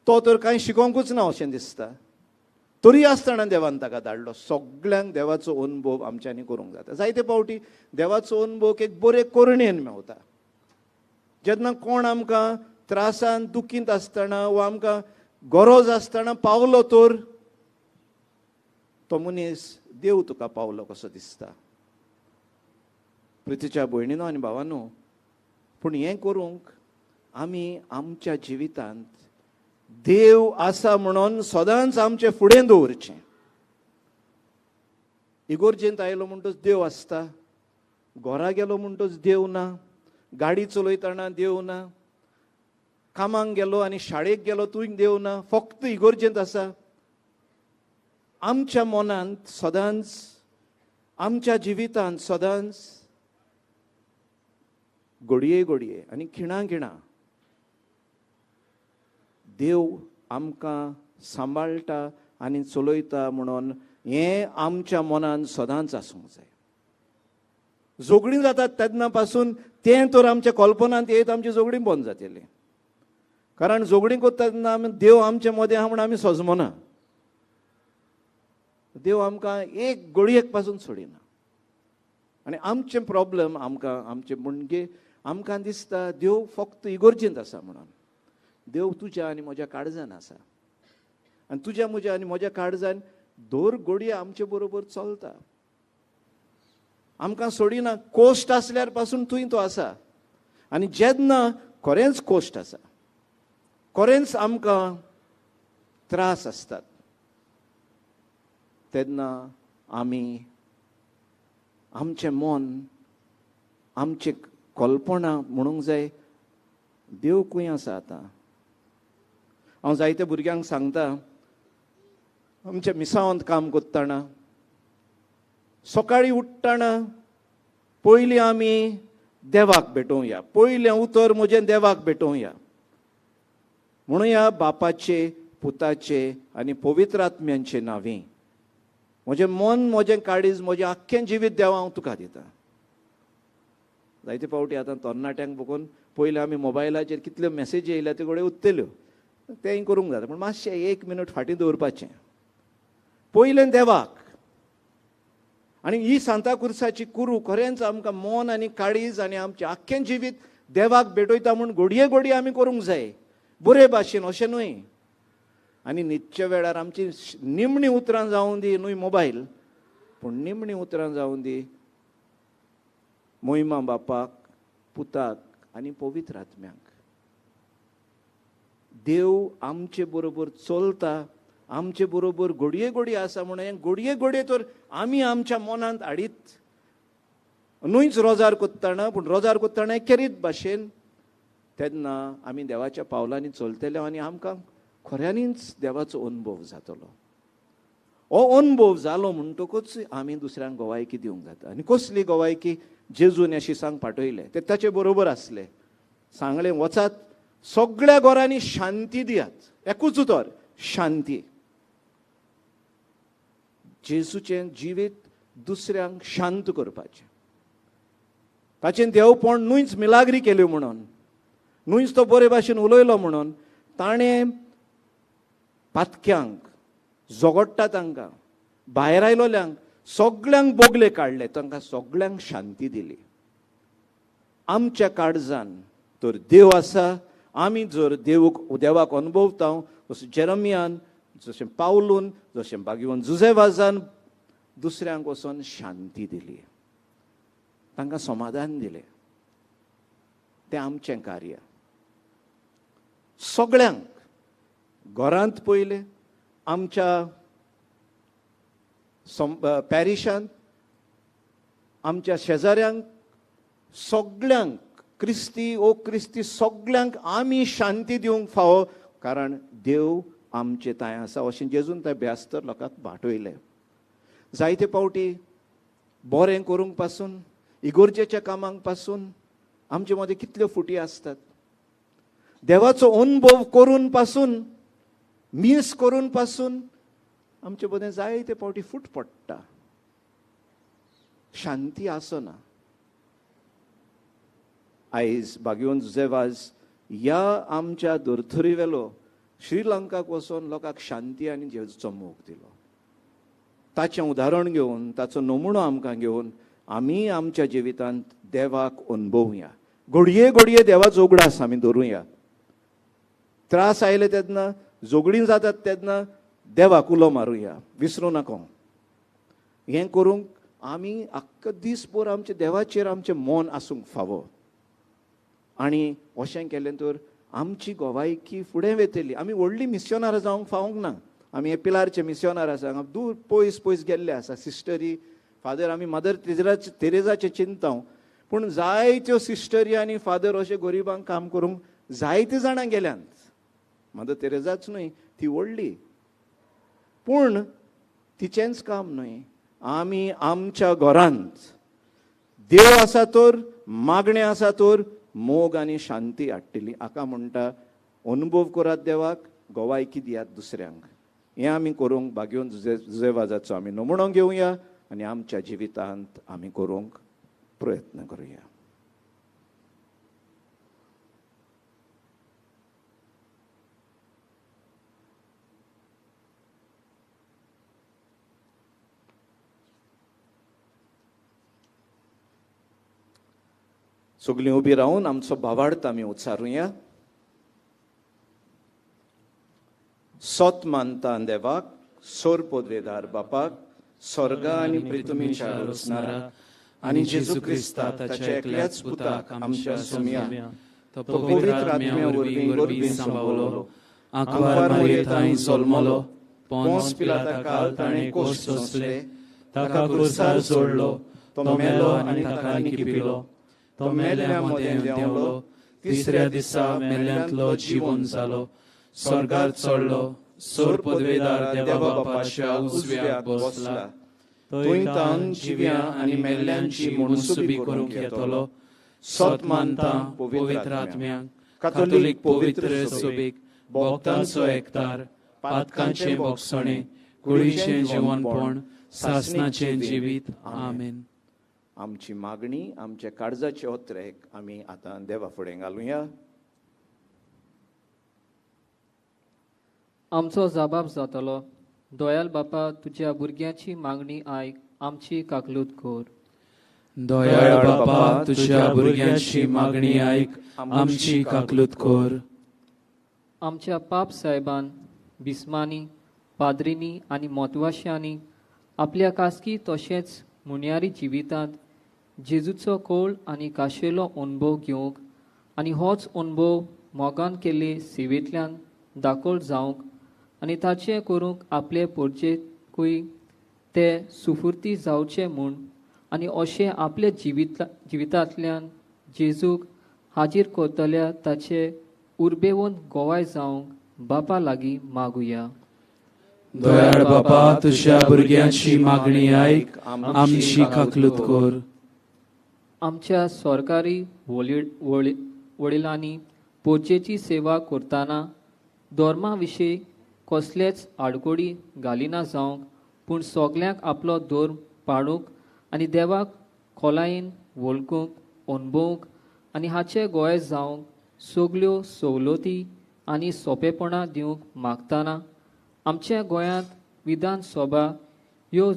तो तर कांय शिकोवंकूच ना अशें दिसता, तरी आसतना देवान ताका धाडलो. सगल्यांक देवाचो अनुभव आमच्यांनी करूंक जाता. जायते फावटी देवाचो अनुभव एक बरे करणेन मेवता. जेन्ना कोण आमकां त्रासान दुखींत आसतना वा आमकां गरज आसतना पावलो तर तो मनीस देव तुका पावलो कसो दिसता. प्रितीच्या भयणीनो आनी भावानो, पूण हें करूंक आमी आमच्या जिवितांत देव आसा म्हणून सदांच आमचे फुडें दवरचें. इगोर्जेंत आयलो म्हणटच देव आसता, घरा गेलो म्हणटच देव ना, गाडी चलयतना देव ना, कामाक गेलो आनी शाळेक गेलो तूंय देव ना, फक्त इगोर्जेंत आसा. आमच्या मनांत सदांच, आमच्या जिवितांत सदांच घडये घडये आनी खिणा खिणा देव आमकां सांबाळटा आनी चलयता म्हणून हें आमच्या मनान सदांच आसूंक जाय. झगडीं जातात तेन्ना पासून तें तर आमच्या कल्पनांत येत आमची झगडीं बंद जातलीं. कारण झगडीं करता तेन्ना आमी देव आमचे मदें आहा म्हूण आमी सजमना. देव आमकां एक घडयेक पासून सोडिना. आनी आमचें प्रॉब्लम आमकां आमचें म्हणजे आमकां दिसता देव फक्त इगोर्जेंत आसा म्हणून. देव तुज्या आनी म्हज्या काळजान आसा, आनी तुज्या म्हज्या आनी म्हज्या काळजान दर घडये आमचे बरोबर चलता, आमकां सोडिना. कोश्ट आसल्यार पासून थंय तो आसा. आनी जेन्ना खरेंच कोश्ट आसा, खरेंच आमकां त्रास आसतात, तेन्ना आमी आमचें मन, आमचें कल्पना म्हणूंक जाय देव खंय आसा. आतां हांव जायते भुरग्यांक सांगता, आमच्या मिसावांत काम करतना सकाळीं उठ्ठना पयलीं आमी देवाक भेटोवया, पयलें उतर म्हजें देवाक भेटोवया, म्हणुया बापाचे, पुताचे आनी पवित्र आत्म्यांचे नांवी म्हजें मन, म्हजें काळीज, म्हजें आख्खें जिवीत देवा हांव तुका दिता. जायते फावटी आतां तरणाट्यांक बघून पयलीं आमी मोबायलाचेर कितल्यो मॅसेजी येयल्या त्यो कडेन उत्तल्यो, तेंय करूंक जाता, पूण मातशें एक मिनट फाटीं दवरपाचें. पयलें देवाक. आनी ही सांताक्रुसाची कुरू खरेंच आमकां मन आनी काळीज आनी आमचें आख्खें जिवीत देवाक भेटयता म्हूण घडये घडये आमी करूंक जाय, बरे भाशेन, अशें न्हय. आनी न्हिदच्या वेळार आमची निमणी उतरां जावं दी, न्हय मोबायल, पूण निमणी उतरां जावं दी मोहिमा बापाक, पुताक आनी पवित्र आत्म्याक. देव आमचे बरोबर चलता, आमचे बरोबर घडये घडये आसा म्हणून घडये घडये तर आमी आमच्या मनांत हाडीत न्हयच रोजार कोत्तना, पूण रोजार कोत्तना केरीत भाशेन तेन्ना आमी देवाच्या पावलांनी चलतले आनी आमकां खऱ्यांनीच देवाचो अनुभव जातलो. हो अनुभव जालो म्हणटकूच आमी दुसऱ्यांक गोवायकी दिवंक जाता. आनी कसली गोवायकी? जेजून ह्या शिसांक पाठयले, ते ताचे बरोबर आसले, सांगलें वचात सगळ्या घरांनी शांती दियात, एकूच उतर शांती. जेजूचें जिवीत दुसऱ्यांक शांत करपाचें, ताचें देवपण न्हूच मिलाग्री केल्यो म्हणून, न्हूच तो बरे भाशेन उलयलो म्हणून, ताणें पातक्यांक, झगडटा तांकां, भायर आयलोल्यांक सगल्यांक बोगले काडले, तांकां सगल्यांक शांती दिली. आमच्या काळजान तर देव आसा, आमी जर देवाक अनुभवता, जशें जेरमियान, जशें पावलून, जशें बागीवन जुझेवाजान दुसऱ्यांक वचून शांती दिली, तांकां समाधान दिलें, तें आमचें कार्य. सगळ्यांक घरांत पयलें, आमच्या पॅरिशांत, आमच्या शेजाऱ्यांक, सगळ्यांक क्रिस्ती ओ क्रिस्ती सगळ्यांक आमी शांती दिवंक फावो, कारण देव आमचे तांय आसा अशें जेजून ते ब्यास्तर लोकांक बाटयले. जायते फावटी बरें करूंक पासून, इगोर्जेच्या कामांक पासून आमचे मदें कितल्यो फुटी आसतात. देवाचो अनुभव करून पासून, मीस करून पासून आमचे मदें जायते फावटी फूट पडटा, शांती आसना. आयज भाग्यवंत जुझे वाज ह्या आमच्या धर्तरी वेलो श्रीलंकाक वचोन लोकांक शांती आनी जेजूचो मोग दिलो. ताचें उदाहरण घेवन, ताचो नमुनो आमकां घेवन आमी आमच्या जिवितांत देवाक अनुभवया. घडये घडये देवाचो उगडास आमी धरुया. त्रास आयले तेन्ना, झगडीं जातात तेन्ना देवाक उलो मारुया, विसरूं नाका. हें करूंक आमी आख्खो दीसभर आमच्या देवाचेर आमचें मन आसूंक फावो. आनी अशें केलें तर आमची गोवायकी फुडें वयतली. आमी व्हडली मिस्योनार जावंक फावूंक ना. आमी हे पिलारचे मिस्योनार आसा, दूर पयस पयस गेल्ले आसा. सिस्टरी फादर, आमी मदर तेरेजाचें चिंता, पूण जायत्यो सिस्टरी आनी फादर अशे गरिबांक काम करूंक जायते जाणां गेल्यांत. मदर तेरेजाच न्हय, ती व्हडली, पूण तिचेंच काम न्हय. आमी आमच्या घरांत देव आसा तर, मागणें आसा तर मोग आनी शांती हाडटली. हाका म्हणटा अनुभव करात देवाक, गोवायकी दियात दुसऱ्यांक. हें आमी करूंक भाग्यवंत जुझे वाजाचो आमी नमुनो घेवया आनी आमच्या जिवितांत आमी करूंक प्रयत्न करुया. सगळीं उबी रावन आमचो भावार्थ आमी उच्चारुया. सोत मानता देवाक, सोर पदवेदार बापाक, स्वर्गा आनी पृथ्वीच्या रचणारा आनी जेजू क्रिस्ता ताच्या एकल्याच पुताक आमच्या सोम्या, तो पवित्र आत्म्या वरवीं गर्भीं सांबावलो, आंकवार मारयेंत जल्मलो, पोन्स पिलाता काल ताणें कोश सोंसले, ताका खुर्सार जोडलो, तो मेलो आनी ताका निकिपिलो, तो मेल्ल्या मदें देंवलो, तिसऱ्या दिसा मेल्ल्यांतलो जिवन जालो, स्वर्गार चडलो, सोर पदवेदार देवा बापाच्या उजव्याक बसला, थंय तान जिव्या आनी मेल्ल्यांची मनसुबी करूंक येतलो. सत मानता पवित्र आत्म्यांक, कातोलीक पवित्र सोबीक, भक्तांचो एकतार, पातकांचें बोगसणें, कुळीचें जिवनपण, सासनाचें जिवीत. आमेन. आमची मागणी, आमच्या काळजाचे ओत्रेक आमी आतां देवा फुडें घालुया. आमचो जबाब जातलो. दयाल बापा, तुज्या भुरग्यांची मागणी आयक, आमची काकलूत कर. दयाळ बापा, तुज्या भुरग्यांची मागणी आयक, आमची काकलूत कर. आमच्या पाप साहेबान, बिस्मांनी, पाद्रींनी आनी मोतवाश्यांनी आपल्या खासगी तशेंच मुन्यारी जिवितांत जेजूचो कोळ आनी खाशेलो अणभव घेवंक आनी होच अणभव मोगान केल्ले सेवेंतल्यान दाखल जावंक आनी ताचें करूंक आपले पोरचेकूय ते सुफुर्ती जावचे म्हूण आनी अशें आपल्या जिवितांतल्यान जेजूक हाजीर करतल्या ताचे उर्बेवंत गोवाय जावंक बापा लागीं मागुया. दयाळ बापा, तुज्या भुरग्यांची मागणी आयक, आमची काकलूत कर. आमच्या सरकारी वडिलांनी पोरचेची सेवा करतना धर्मा विशीं कसलेच आडकोडी घालिना जावंक, पूण सगल्यांक आपलो धर्म पाळूंक आनी देवाक खोलायेन वळखूंक, अणभवूंक आनी हाचे गोवे जावंक सगल्यो सवलती आनी सोंपेपणां दिवंक मागतना आमच्या गोंयांत विधानसभा ह्यो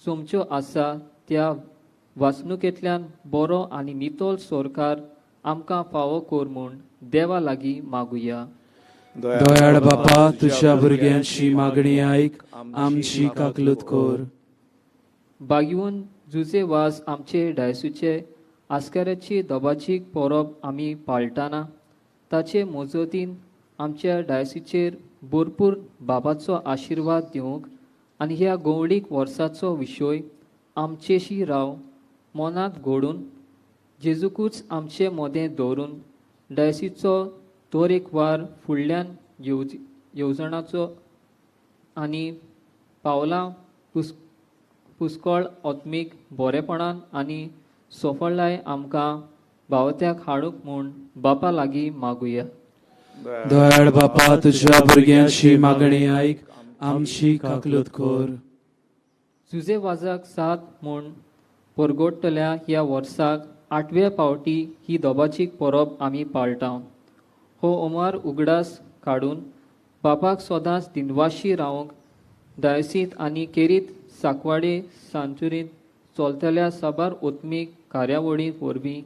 जमच्यो आसा त्या वाचणुकेंतल्यान बरो आनी नितळ सरकार आमकां फावो कर म्हूण देवा लागीं मागुया. दयाळ बापा, तुज्या भुरग्यांची मागणी आयक, आमची काकलूत कर. बागीवन जुझे वाज आमचे डायसूचे आस्काराची दबाजीक परब आमी पाळटाना ताचे मजतीन आमच्या डायसीचेर भरपूर बाबाचो आशिर्वाद दिवंक आनी ह्या गोवडीक वर्साचो विशय आमचेशी राव मनांत घडून जेजूकूच आमचे मदें दवरून डायसीचो तरेकवार फुडल्यान येवजणाचो आनी पावलां पुस्कळ आत्मीक बरेपणान आनी सफळाय आमकां भावत्याक हाडूंक म्हूण बापा लागीं मागुया. दयाळ बापा, तुज्या भुरग्यांची मागणी आयक, आमची काकलूत कर. जुजे वाजाक सात म्हूण परगोडटल्या ह्या वर्साक 8व्या पावटी ही दोबाचीक परब आमी पाळटा. हो ओमार उगडास काडून बापाक सदांच दिनवाशी रावंक दायसींत आनी केरीत साकवाडे सांचुरींत चलतल्या साबार उत्मीक कार्यावळी वरवीं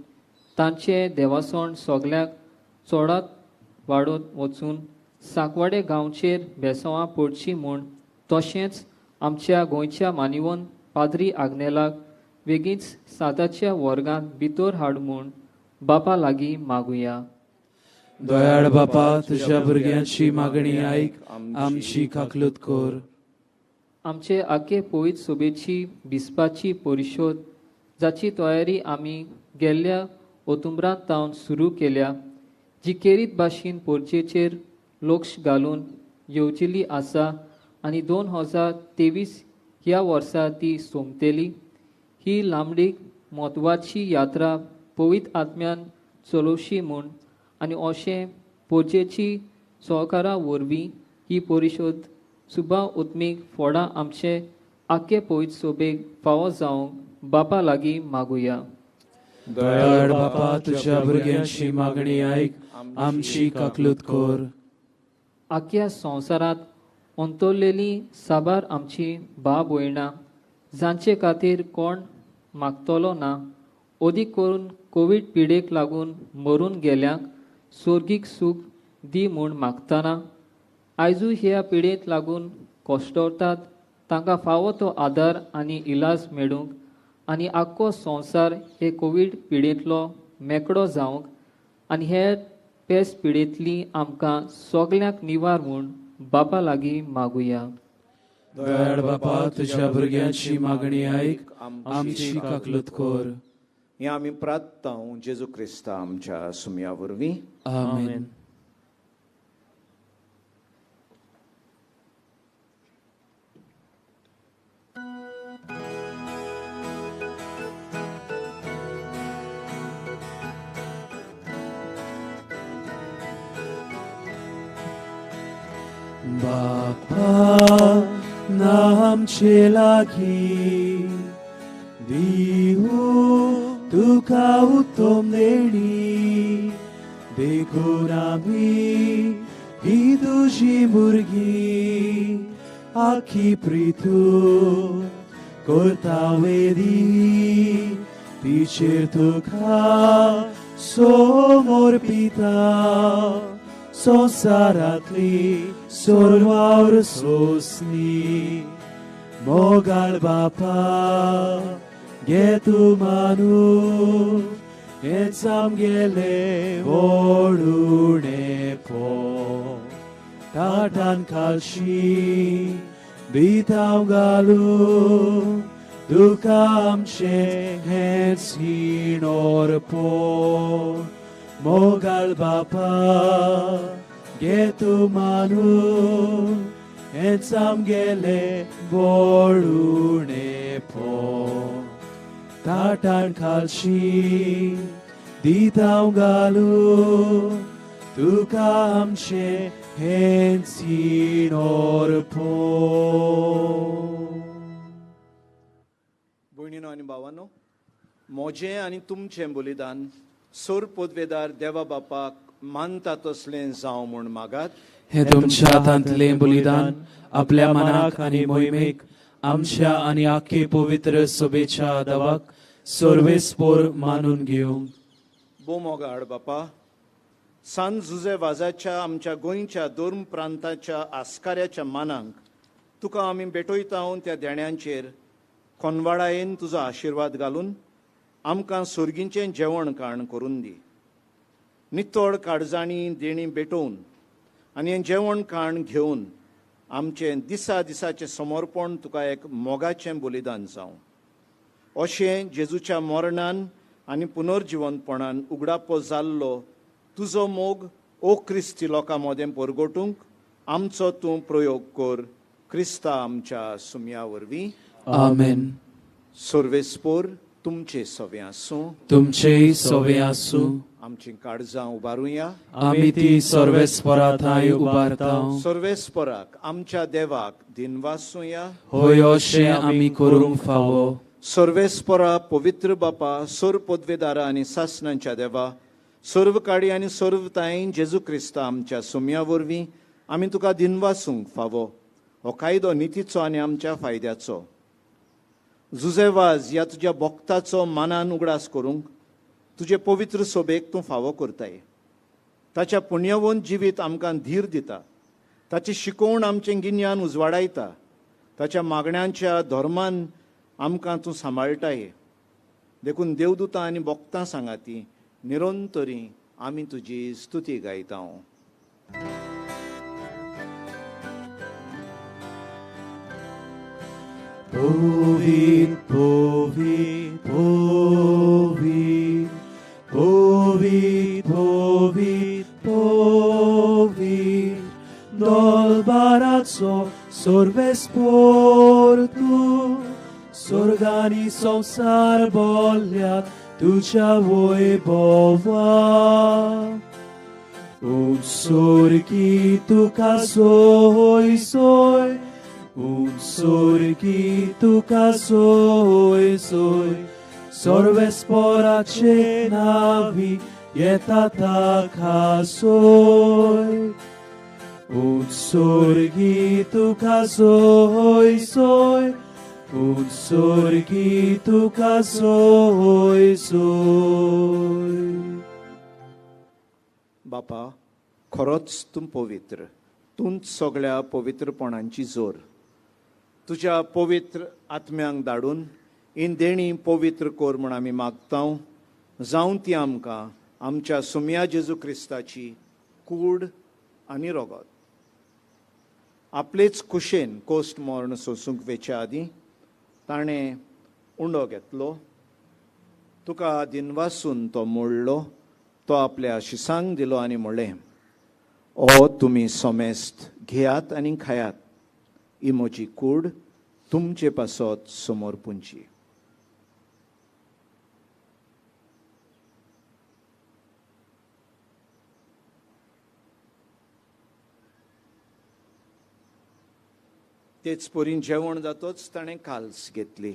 तांचे देवासण सगळ्याक चडात वाडत वचून साकवाडे गांवचेर बेसवां पडची म्हूण तशेंच आमच्या गोंयच्या मानिवन पाद्री आग्नेलाक वेगींच साताच्या वर्गांत भितर हाड म्हूण बापा लागीं मागुया. दयाळ बापा, तुज्या भुरग्यांची मागणी आयक, आमची काकलूत कर. आमचे आखे पवित्र सोबेची बिस्पाची परिशोद जाची तयारी आमी गेल्ल्या ओतुंबरांत तावन सुरू केल्या, जी केरीत भाशेन पोरचेचेर लक्ष घालून येवजिल्ली आसा आनी 2023 ह्या वर्सा ती सोंपतली. ही लांबडीक म्हत्वाची यात्रा पवित्र आत्म्यान चलोवशी म्हूण आनी अशें पोरचेची सहकारा वरवीं ही परिशोद सुबा उत्मीक फोडां आमचे आखे पवित्र सोबेक फावो जावंक बापा लागीं मागुया. दयाळ बापा, तुज्या भुरग्यांची मागणी आयक, आमची काकलूत कर. आख्या संवसारांत अंतरलेली साबार आमची भाव भयणां जांचे खातीर कोण मागतलो ना, अदीक करून कोवीड पिडेक लागून मरून गेल्यांक स्वर्गीक सूख दी म्हूण मागतना आयजूय ह्या पिडेक लागून कश्टवतात तांकां फावो तो आदार आनी इलाज मेळूंक आनी आख्खो संवसार हे कोवीड पिडेंतलो मेकळो जावंक आनी हे पेस पिडेंतली आमकां सगल्यांक निवार म्हूण बापा लागीं मागुया. दयाळ बापा, तुज्या भुरग्यांची मागणी आयक, आमची काकलूत कर. हें आमी प्रार्थना जेजू क्रिस्ता आमच्या सुमया वरवीं. आमेन. बापा आमचे लागीं दिवू तुका उत्तम देणी, देखून आमी ही तुजी भुरगीं आखी प्रितू करता वेदी, तिचेर तुका समर्पिता संवसारांतली सर्वावर सोंसणी. मोगाळ बापा घे तूं मानू हेंच आमगेलें व्हडुणें पो, ताटान खालशी दिता हांव घालूं तुका आमचें हेंच हिणोर पो. मोगाळ बापा घे तूं मानू हेंच आमगेलें व्हडुणें पो, ताटान खालशी दिता हांव घालूं तुका आमचें हेंच हिणोर पो. भयणीनो आनी भावानो, म्हजें आनी तुमचें बलिदान सोर पदवेदार देवा बापाक मानता तसलें जावं म्हूण मागात. हे तुमच्या हातांतलें बलिदान आपल्या मनाक आनी मोहिमेक आमच्या आनी आखे पवित्र सभेच्या दवाक सर्वेस्पोर मानून घेवंक. भोव मोगाळ बापा, सान जुजे वाजाच्या आमच्या गोंयच्या दोन प्रांताच्या आस्काऱ्याच्या मानांक तुका आमी भेटयता त्या देण्यांचेर कोनवाडायेन तुजो आशिर्वाद घालून आमकां सुर्गींचें जेवण काण करून दी. नितळ काळजांनी देणी भेटोवन आनी हें जेवण काण घेवन आमचें दिसा दिसाचें समर्पण तुका एक मोगाचें बलिदान जावं. अशें जेजूच्या मरणान आनी पुनर्जिवंतपणान उगडापो जाल्लो तुजो मोग ओ क्रिस्ती लोकां मदें परगटूंक आमचो तूं प्रयोग कर, क्रिस्ता आमच्या सुमया वरवीं. आमेन. सर्वेस्पोर तुमचे सवे आसूं, तुमचेय सवे आसूं। आमची काळजां उबारुया, आमी ती सर्वेस्परा थांय उबारता। सर्वेस्पराक आमच्या देवाक दिनवासुया, होय अशें आमी करूंक फावो। सर्वेस्परा पवित्र बापा, सर्व पदवेदारा आनी सासणांच्या देवा, सर्व काडी आनी सर्व ताईन जेजू क्रिस्ता आमच्या सुम्या वरवीं आमी तुका दिनवासूंक फावो। हो कायदो नितीचो आनी आमच्या फायद्याचो। जुजेवाज ह्या तुज्या भक्ताचो मानान उगडास करूंक तुजे पवित्र सोबेक तूं फावो करताय। ताच्या पुण्यवंत जिवीत आमकां धीर दिता, ताची शिकोवण आमचें गिन्यान उजवाडायता, ताच्या मागण्यांच्या धर्मान आमकां तूं सांबाळटाय। देखून देवदूतां आनी भक्तां सांगाती निरंतरी आमी तुजी स्तुती गायता। Povit, povit, povit, povit, povit, povit, Dolbarazzo sorvesportu, sorgani संसार बोल्यात तुझ्या वैभवा। Un sorgi तुका सोय सोय, Un sorgi तुका सोय सोय, सर्वेस्पराचे नावी येता ताका सोय। Un sorgi तुका सोय सोय, Un sorgi तुका सोय सोय। बापा, खरोच तूं पवित्र, तूंच सगळ्या पवित्रपणांची जोर। तुज्या पवित्र आत्म्यांक धाडून इन देणी पवित्र कर म्हूण आमी मागता, जावं ती आमकां आमच्या सुम्या जेजू क्रिस्ताची कूड आनी रगत। आपलेच कुशेन कोस्ट मर्ण सोसूंक वेच्या आदीं ताणें उंडो घेतलो, तुका दिनवासून तो मोडलो, तो आपल्या शिसांक दिलो आनी म्हणलें, ओ तुमी समेस्त घेयात आनी खायात, ही म्हजी कूड तुमचे पासत समोर पुंची। तेच परीन जेवण जातोच ताणें काल्स घेतली,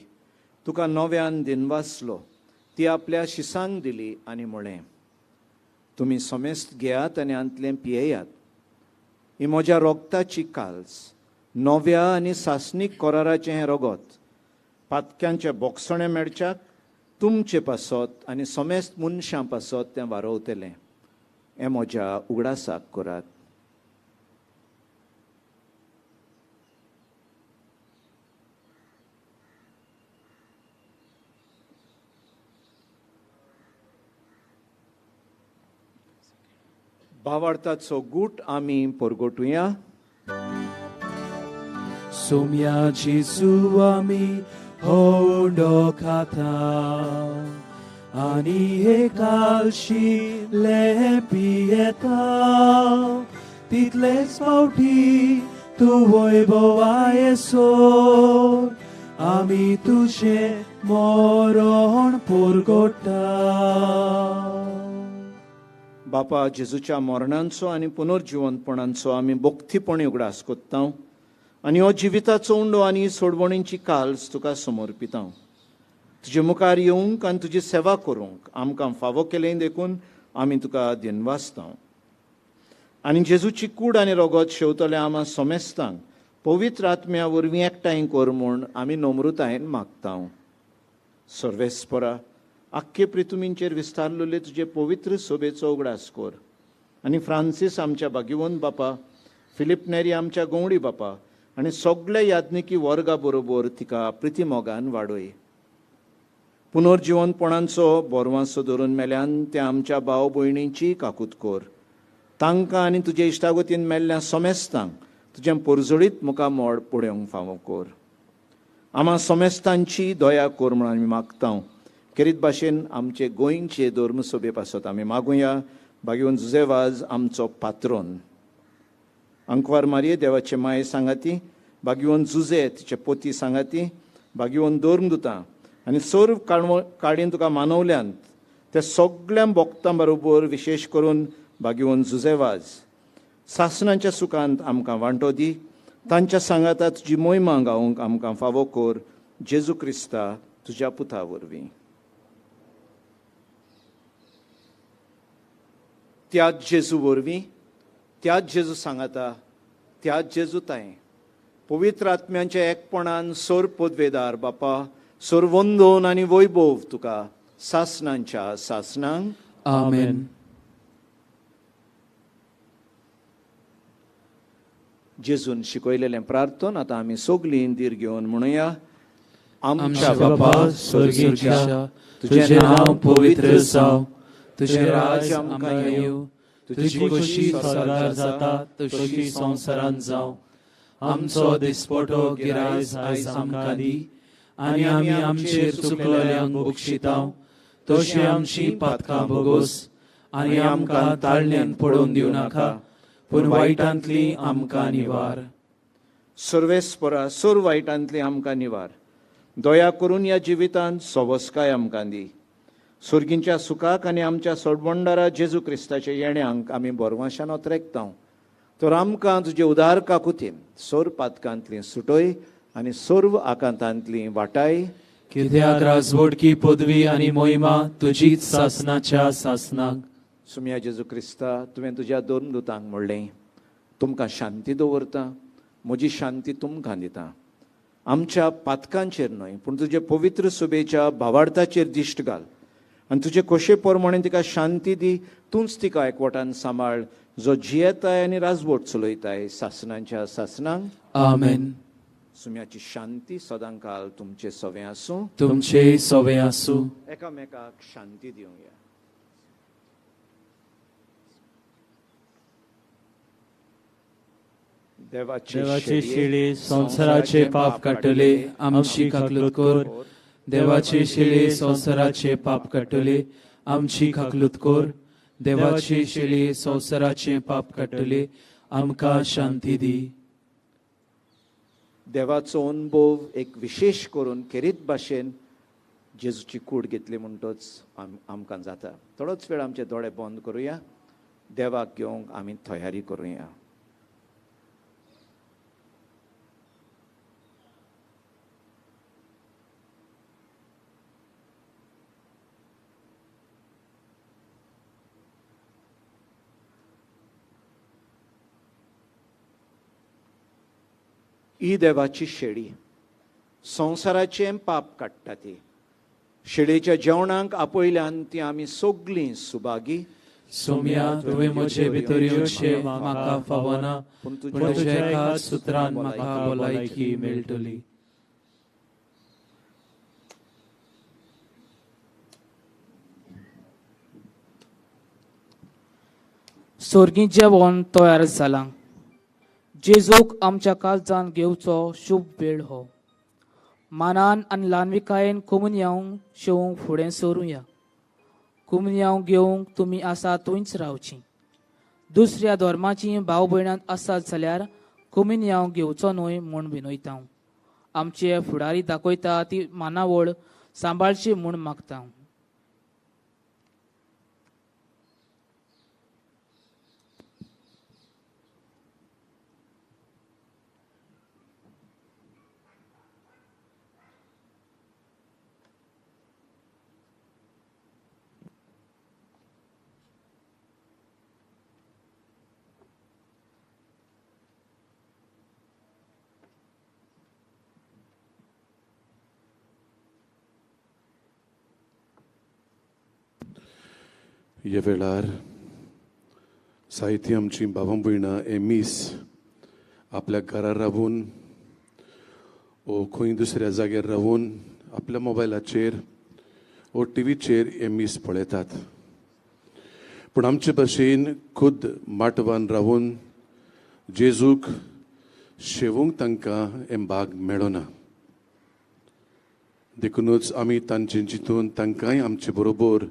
तुका नव्यान दिनवासलो, ती आपल्या शिसांक दिली आनी म्हणलें, तुमी समेस्त घेयात आनी आंतलें पियेयात, ही म्हज्या रोगताची काल्स, नव्या आनी सासणीक कराराचें हें रगत, पातक्यांचे बोगसणें मेळच्याक तुमचे पासत आनी समेस्त मनशां पासत तें वारोवतलें। हें म्हज्या उगडासाक करात। भावार्थाचो गूट आमी परगटुया। सोम्या जेजू आमी होंडो खाता आनी हे कालशी ले पियेता, तितलेच फावटी तूं वैभवाय सोर, आमी तुजें मरण परगटा। बापा, जेजूच्या मरणांचो आनी पुनर्जिवंतपणांचो आमी भक्तीपणी उगडास कोत्ता आनी हो जिविताचो उंडो आनी सोडवणीची काल्स तुका समर्पिता। तुजे मुखार येवंक आनी तुजी सेवा करूंक आमकां फावो केलें देखून आमी तुका दिनवासता। आनी जेजूची कूड आनी रगत शेवतले आमा समेस्तांक पवित्र आत्म्या वरवीं एकठांय कर म्हूण आमी नम्रतायेन मागता। सर्वेस्परा, आख्खे प्रितुमींचेर विस्तारलेले तुजे पवित्र सोबेचो उगडास कर आनी फ्रांसीस आमच्या भाग्यवंत बापा, फिलीप नेरी आमच्या गवंडी बापा आनी सगल्या याज्ञिकी वर्गा बरोबर तिका प्रितीमोगान वाडय। पुनर्जिवंतपणांचो बोरवांसो धरून मेल्यान त्या आमच्या भाव भयणींची काकूत कर, तांकां आनी तुजे इश्टागतीन मेल्ल्या समेस्तांक तुजें परजळीत मुखामळ पळोवंक फावो कर। आमा समेस्तांची दया कर म्हूण आमी मागता। खेरीत भाशेन आमचे गोंयचे धर्मसभे पासत आमी मागुया। भाग्यवंत जुजेवाज आमचो पात्रोन, अंकवार मारये देवाचे माये सांगाती, भाग्यवंत जुजे तिचे पोती सांगाती, भाग्यवंत धर्मदुतां आनी सर्व काडीन तुका मानवल्यांत त्या सगळ्या भक्तां बरोबर विशेश करून भाग्यवंत जुझे वाज सासणाच्या सुखांत आमकां वांटो दी. तांच्या सांगाता तुजी मोहिमा गावंक आमकां फावो कर, जेजू क्रिस्ता तुज्या पुता वरवीं. त्याच जेजू वरवीं, त्याच जेजू सांगाता, त्याच जेजू ताय पवित्र आत्म्यांच्या एकपणान सोर पदवेदार बापा, सोर वंदोन आनी वैभव तुका सासणांच्या सासणांक. आमेन. जेजून शिकयलेलें प्रार्थन आतां आमी सगलीं धीर घेवन म्हणुया. आमच्या बापा स्वर्गीच्या, तुझें नांव पवित्र जावं, तुझें राज्य आमकां येवं, तुजी खोशी स्वर्गार जाता तशी संवसारांत जावं. आमचो दिसपटो गिरायज आयज आमकां दी आनी आमी आमचेर चुकलेल्यांक बक्षितांव तशी आमची पातकां भोगोस आनी आमकां ताळण्यान पडोवन दिवं नाका, पूण वायटांतली आमकां निवार. सर्वेस्परा सर्व वायटांतली आमकां निवार. दया करून ह्या जिवितांत सवस्काय आमकां दी. सुर्गींच्या सुखाक आनी आमच्या सोडबंडारा जेजू क्रिस्ताच्या येण्यांक आमी बरवाशान ओतरेकता. तर आमकां तुजे उदार काकुतीन सर्व पातकांतली सुटय आनी सर्व आकांतांतली वाटाय. कित्याक राजवटकी पदवी आनी मोहिमा तुजीच सासणाच्या सासणाक. सुम्या जेजू क्रिस्ता, तुवें तुज्या दोन दुतांक म्हणलें, तुमकां शांती दवरता, म्हजी शांती तुमकां दिता. आमच्या पातकांचेर न्हय पूण तुजे पवित्र सुबेच्या भावार्थाचेर दिश्ट घाल आनी तुजे खोशे प्रमाणे तिका शांती दी. तूंच तिका एकवटान सांबाळ, जो जियेताय आनी राजवट चलयताय सासणांच्या सासणांक. आमेन. सुम्याची शांती सदांकाल तुमचे सवे आसूं, तुमचे सवे आसूं. एकामेकाक शांती दिवया. देवाचे शिळे संवसाराचे पाप काडटले, आमची काकलूत कर. देवाचे शिळे संवसाराचे पाप काडटले, आमची काकलूत कर. देवाचे शिळे संवसाराचे पाप काडटले, आमकां शांती दी. देवाचो अनुभव एक विशेश करून खेरीत भाशेन जेजूची कूड घेतली म्हणटच आमकां जाता. थोडोच वेळ आमचे दोळे बंद करुया, देवाक घेवंक आमी तयारी करुया. ही देवाची शेळी संवसाराचें पाप काडटा. ती शेळीच्या जेवणाक आपयल्यान ती आमी सगलीं सुभागी. सोम्या, तुवें म्हजे भितर येवचें म्हाका फावना, पूण तुज्या एका सुत्रान म्हाका भलायकी मेळटली. स्वर्गीं जेवण तयार जालां. जेजूक आमच्या काळजान घेवचो शुभ वेळ हो. मानान आनी ल्हानविकायेन कोमुनियांव शेवंक फुडें सरुया. कोमुनियांव घेवंक तुमी आसा थंयच रावची. दुसऱ्या धर्माची भाव भयणांत आसात जाल्यार कोमुनियांव घेवचो न्हय म्हूण विनयता. आमचे फुडारी दाखयता ती मानावळ सांबाळची म्हूण मागता. ह्या वेळार साहित्य आमची बाबा भयणां हे मीस आपल्या घरा रावून ओ खंय दुसऱ्या जाग्यार रावून आपल्या मोबायलाचेर ओ टिवीचेर हे मीस पळयतात. पूण आमचे भाशेन खुद माटवान रावून जेजूक शेवूंक तांकां हें भाग मेळना. देखुनूच आमी तांचे चिंतून तांकांय आमचे बरोबर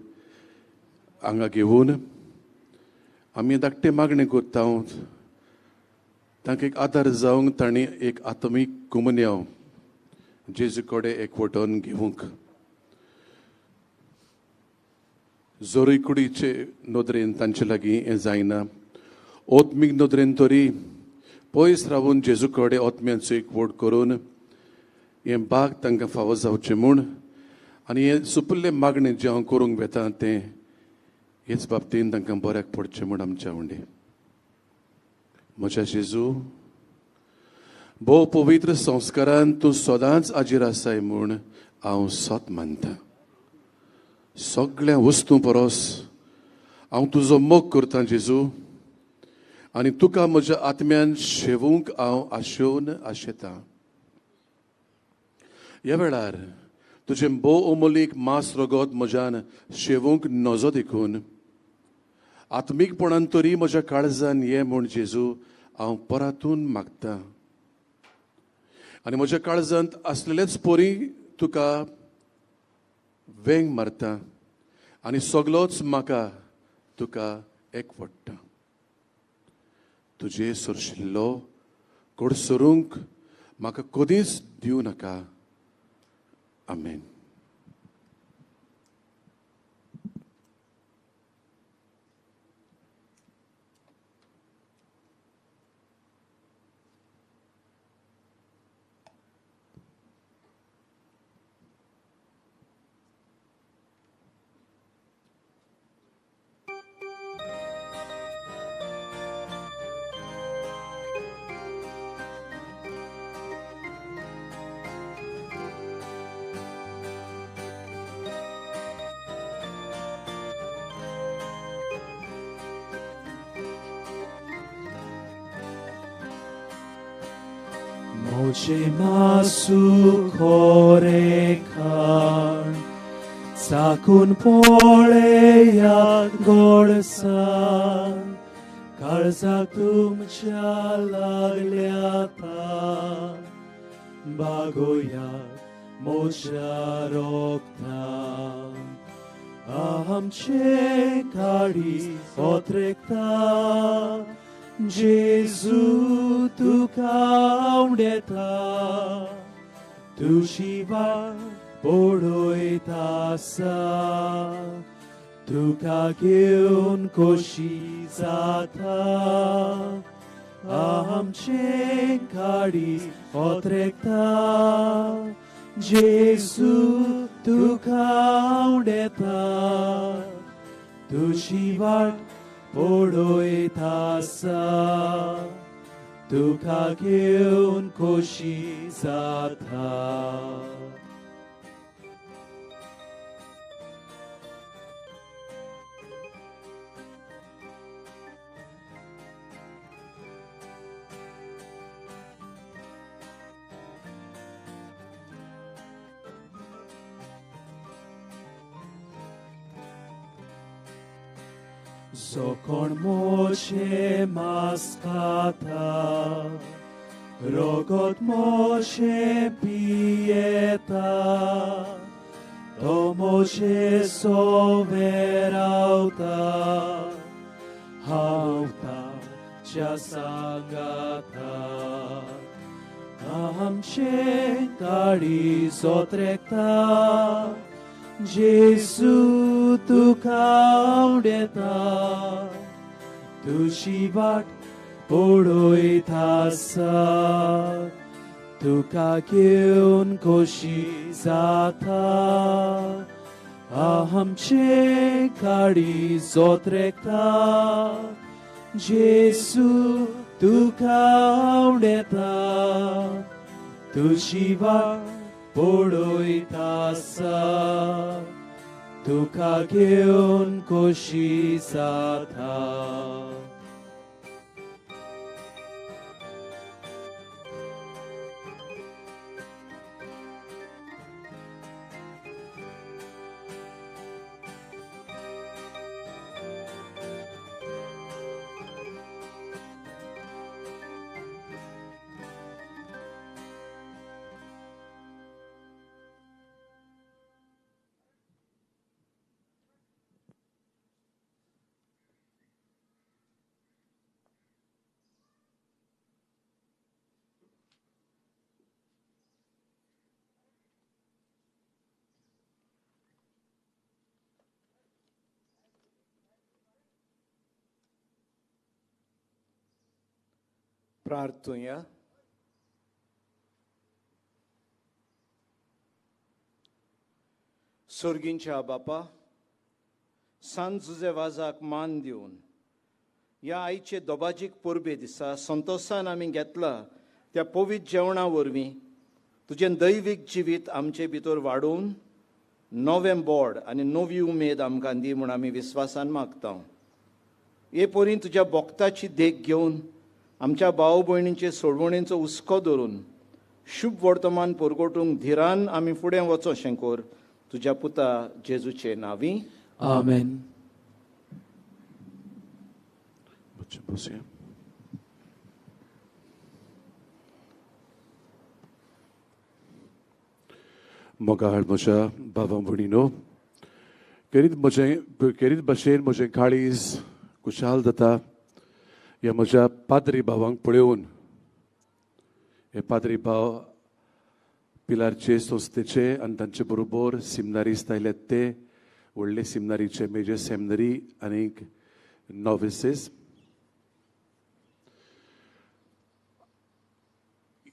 हांगा घेवन आमी धाकटे मागणें करता. तांकां एक आदार जावंक तांणी एक आत्मीक कुमन्यांव जेजू कडेन एकवटून घेवंक. जोरूय कुडीचे नदरेन तांचे लागीं हें जायना, आत्मीक नदरेन तरी पयस रावून जेजू कडेन आत्म्यांचो एकवट करून हें बाग तांकां फावो जावचें म्हूण आनी हें सुपुल्लें मागणें जें हांव करूंक वेता तें हेच बाबतीन तांकां बऱ्याक पडचें म्हूण आमच्या उंडे. म्हज्या जेजू, भोव पवित्र संस्कारान तूं सदांच आजीर आसाय म्हूण हांव सत मानता. सगळ्या वस्तूं परस हांव तुजो मोग करतां जेजू, आनी तुका म्हज्या आत्म्यान शेवूंक हांव आशेवन आशेतां. ह्या वेळार तुजें भोव अमोलीक मांस रगत म्हज्यान शेवूंक नजो देखून आत्मीकपणान तरी म्हज्या काळजान ये म्हूण जेजू हांव परातून मागतां, आनी म्हज्या काळजांत आसलेलेच परी तुका वेंग मारता आनी सगलोच म्हाका तुका एकवट्टा. तुजे सरशिल्लो कडसरूंक म्हाका कदींच दिवं नाका. आमेन. मोजे मासू खोरेखाण चाकून पळयात गोडसान, काळजाक तुमच्या लागल्या तान, बागोयात मोज्या रोगतान. आमचे काळीज ओत्रेकता, जेजू तुका उडयता, तुजी वाट पळयता आसा, तुका घेवन खोशी जाता. आमचें काळीज ओत्रेकता, जेजू तुका उडयता, तुजी वाट पळयता आसा, तुका घेवन खोशी जाता. जो कोण मोशे मांस खाता, रगत मोशे पियेता, तो मोशे सोवे रावता, हांव ताच्या सांगाता. आमचें काळीज ओत्रेकता, जेजू तुका उडयता, तुजी वाट पळयता आसा, तुका घेवन खोशी जाता. आमचें काळीज ओत्रेकता, जेजू तुका उडयता, तुजी वाट पळयता आसा, तुका घेवन खोशी जाता. प्रार्थुया. सोर्गींच्या बापा, सांत जुजे वाजाक मान दिवन ह्या आयचे दोबाजीक परबे दिसा संतोशान आमी घेतला त्या पवित्र जेवणा वरवीं तुजें दैवीक जिवीत आमचे भितर वाडोवन नवें बोड आनी नवी उमेद आमकां दी म्हूण आमी विस्वासान मागता. हे परी तुज्या भक्ताची देख घेवन आमच्या भाव भयणींचे सोडवणेचो हुस्को धरून शुभ वर्तमान परगटूंक धिरान आमी फुडें वचो शेंकोर तुज्या पुता जेजूचे नांवी, आमेन. मोगाळ म्हज्या बाबा भयणीनो, केरीत भशेन म्हजें काळीज खुशाल जाता ह्या म्हज्या पाद्री भावांक पळोवन. हे पाद्री भाव पिलारचे संस्थेचे आनी तांचे बरोबर सिमनारीस्त आयल्यात ते व्हडले सिमनारीचे मेजर सेमिनरी आनी नॉविसीस.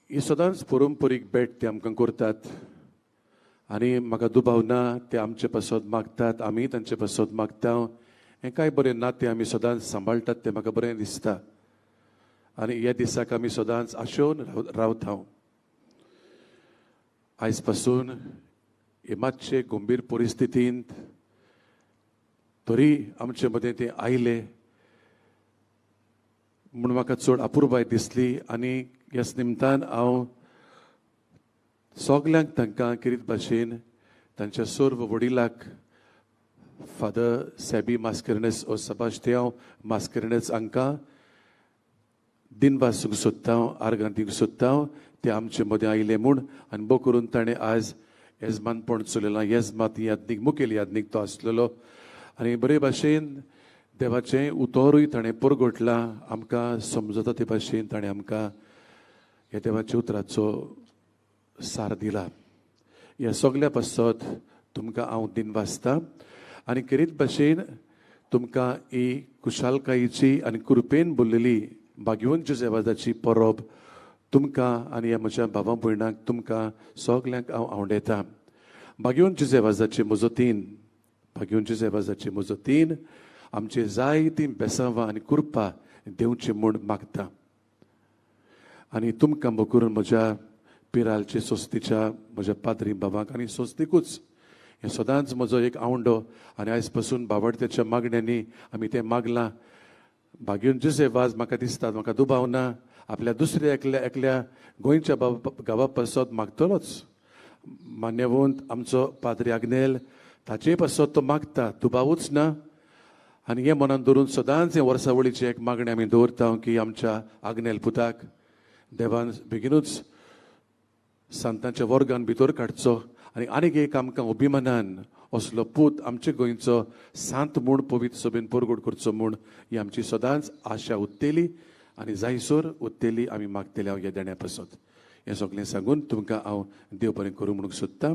ही सदांच परंपरीक भेट ते आमकां करतात आनी म्हाका दुबाव ना ते आमचे पासत मागतात, आमी तांचे पासत मागता. हें कांय बरें नातें आमी सदांच सांबाळटात तें म्हाका बरें दिसता आनी ह्या दिसाक आमी सदांच आशेवन रावता. आयज पासून हे मातशे गंभीर परिस्थितींत तरी आमचे मदें ते आयले म्हूण म्हाका चड अपुरबाय दिसली आनी ह्याच निमतान हांव सगल्यांक तांकां किरीत भाशेन तांच्या सर्व वडिलाक फादर सॅबी मास्करेन्हस ओ सेबास्तियांव मास्करेन्हस हांकां दिनवासूंक सोदता, आर्गां दिवंक सोदता ते आमचे मदें आयले म्हूण. आनी बो करून ताणें आयज येजमानपण चलयलां. येजमात याज्ञीक, मुखेल याज्ञीक तो आसलेलो आनी बरे भाशेन देवाचें उतरूय ताणें परगटलां. आमकां समजता ते भाशेन ताणें आमकां ह्या देवाच्या उतराचो सार दिला. ह्या सगल्या पासत तुमकां हांव दिनवासता आनी खेरीत भाशेन तुमकां ही खुशालकायेची आनी कृपेन भरलेली भाग्यवंत जुजेवाजाची परब तुमकां आनी ह्या म्हज्या भावा भयणांक तुमकां सगल्यांक हांव आवडयतां. भाग्यवंत जुजेवाजाचे मजतीन, भाग्यवंत जुजेवाजाचे मजतीन आमचे जायतीं बेसांवां आनी कृपा दिवची म्हूण मागता. आनी तुमकां करून म्हज्या पिरालचे संस्थेच्या म्हज्या पाद्री बाबांक आनी संस्थेकूच हें सदांच म्हजो एक आवंडो आनी आयज पासून बावडत्याच्या मागण्यांनी आमी तें मागलां. भाग्यवंत जुजे वाज म्हाका दिसतात, म्हाका दुबाव ना आपल्या दुसऱ्या एकल्या एकल्या गोंयच्या गांवा पासत मागतलोच. मान्यवंत आमचो पाद्री आग्नेल ताचे पासत तो मागता, दुबावूच ना. आनी हें मनान धरून सदांच हें वर्सावळीचें एक मागणें आमी दवरता की आमच्या आग्नेल पुताक देवान बेगिनूच सांतांच्या वर्गान भितर काडचो आनी आनीक एक आमकां अभिमानान असलो पूत आमचे गोंयचो सांत म्हूण पवित्र सभेन परगट करचो म्हूण ही आमची सदांच आशा उत्तेली आनी जायसर उत्तेली आमी मागतले हांव ह्या देण्या पासत. हें सगळें सांगून तुमकां हांव देव बरें करूं म्हणूंक सोदतां.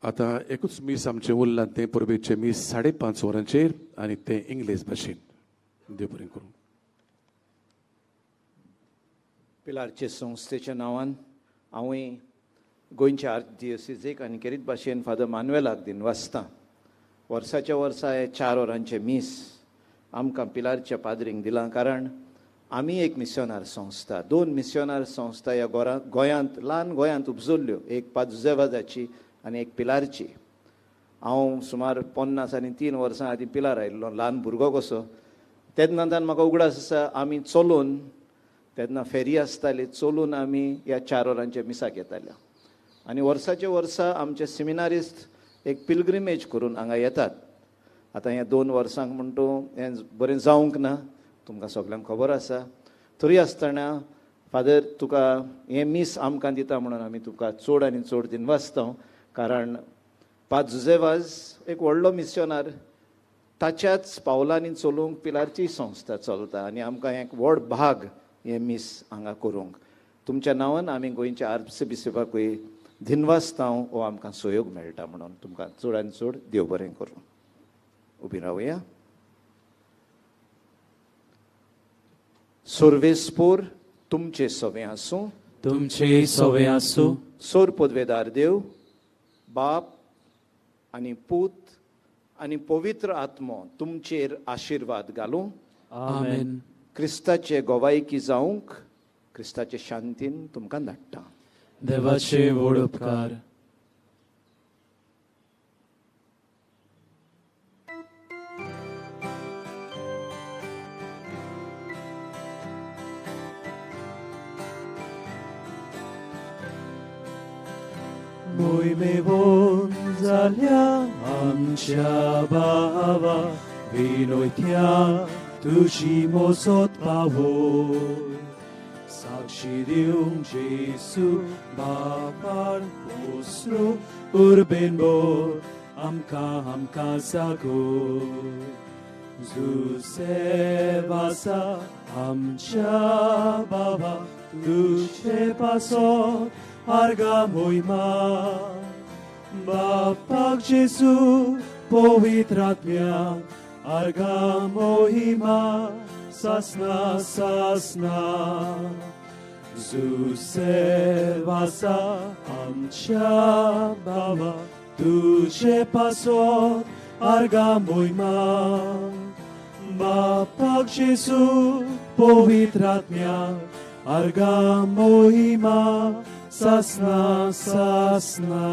आतां एकूच मीस आमचें उरलां तें परबेचें मीस 5:30 वरांचेर आनी तें इंग्लीश भाशेन. देव बरें करूं. पिलारचे संस्थेच्या नांवान हांवूय गोंयच्या आर्चडियोसिजीक आनी खेरीत भाशेन फादर मानुएलाक दिनवासता. वर्साच्या वर्सा हे 4 वरांचें मीस आमकां पिलारच्या पाद्रींक दिलां, कारण आमी एक मिस्योनार संस्था, 2 मिस्योनार संस्था ह्या गोंयांत, ल्हान गोंयांत उपजल्ल्यो, एक पाजुजेवाजाची आनी एक पिलारची. हांव सुमार 50 आनी 3 वर्सां आदीं पिलार आयिल्लो, ल्हान भुरगो कसो. तेन्ना म्हाका उगडास आसा आमी चलून, तेन्ना फेरी आसताली, चलून आमी ह्या 4 वरांच्या मिसाक येताले. आनी वर्साचे वर्सा आमचे सेमिनारिस्ट एक पिलग्रिमेज करून हांगा येतात. आतां ह्या 2 वर्सांक म्हण तूं हें बरें जावंक ना, तुमकां सगल्यांक खबर आसा. तरी आसतना फादर तुका हें मीस आमकां दिता म्हणून आमी तुका चड आनी चड दिनवासता, कारण पाजुजेवाज एक व्हडलो मिस्योनार, ताच्याच पावलांनी चलूंक पिलारची संस्था चलता आनी आमकां एक व्हड भाग हें मीस हांगा करूंक. तुमच्या नांवान आमी गोंयच्या आर्चबिशपाकूय दिनवासता, हो आमकां सहयोग मेळटा म्हणून तुमकां चड आनी चड देव बरें करूं. उबी रावया. सर्वेस्पोर तुमचे सवें आसूं. तुमचे सवें आसूं. सोर पदवेदार देव बाप आनी पूत आनी पवित्र आत्मो तुमचेर आशिर्वाद घालूं. आमेन. क्रिस्ताचे गोवायकी जावंक क्रिस्ताचे शांतीन तुमकां धाडटा. देवाचे व्हड उपकार. मोहिमेवन जाल्या आमच्या बाबा विनोयत्या तुजी मोसत पावोय साक्षी दिवंक जेसू बापार पोसरू उर्बेन बोर आमकां आमकां जागोय. जुसे वासा आमच्या बाबा तुजे पासत आर्गा मोहिमा बापाक जेसू पवित्र आत्म्या आर्गा मोहिमा सासना सासना. जुसे वासा आमच्या बाबा तुजे पासत आर्गा मोहिमा बापाक जेसू पवित्र आत्म्या आर्गा मोहिमा सासना सासना.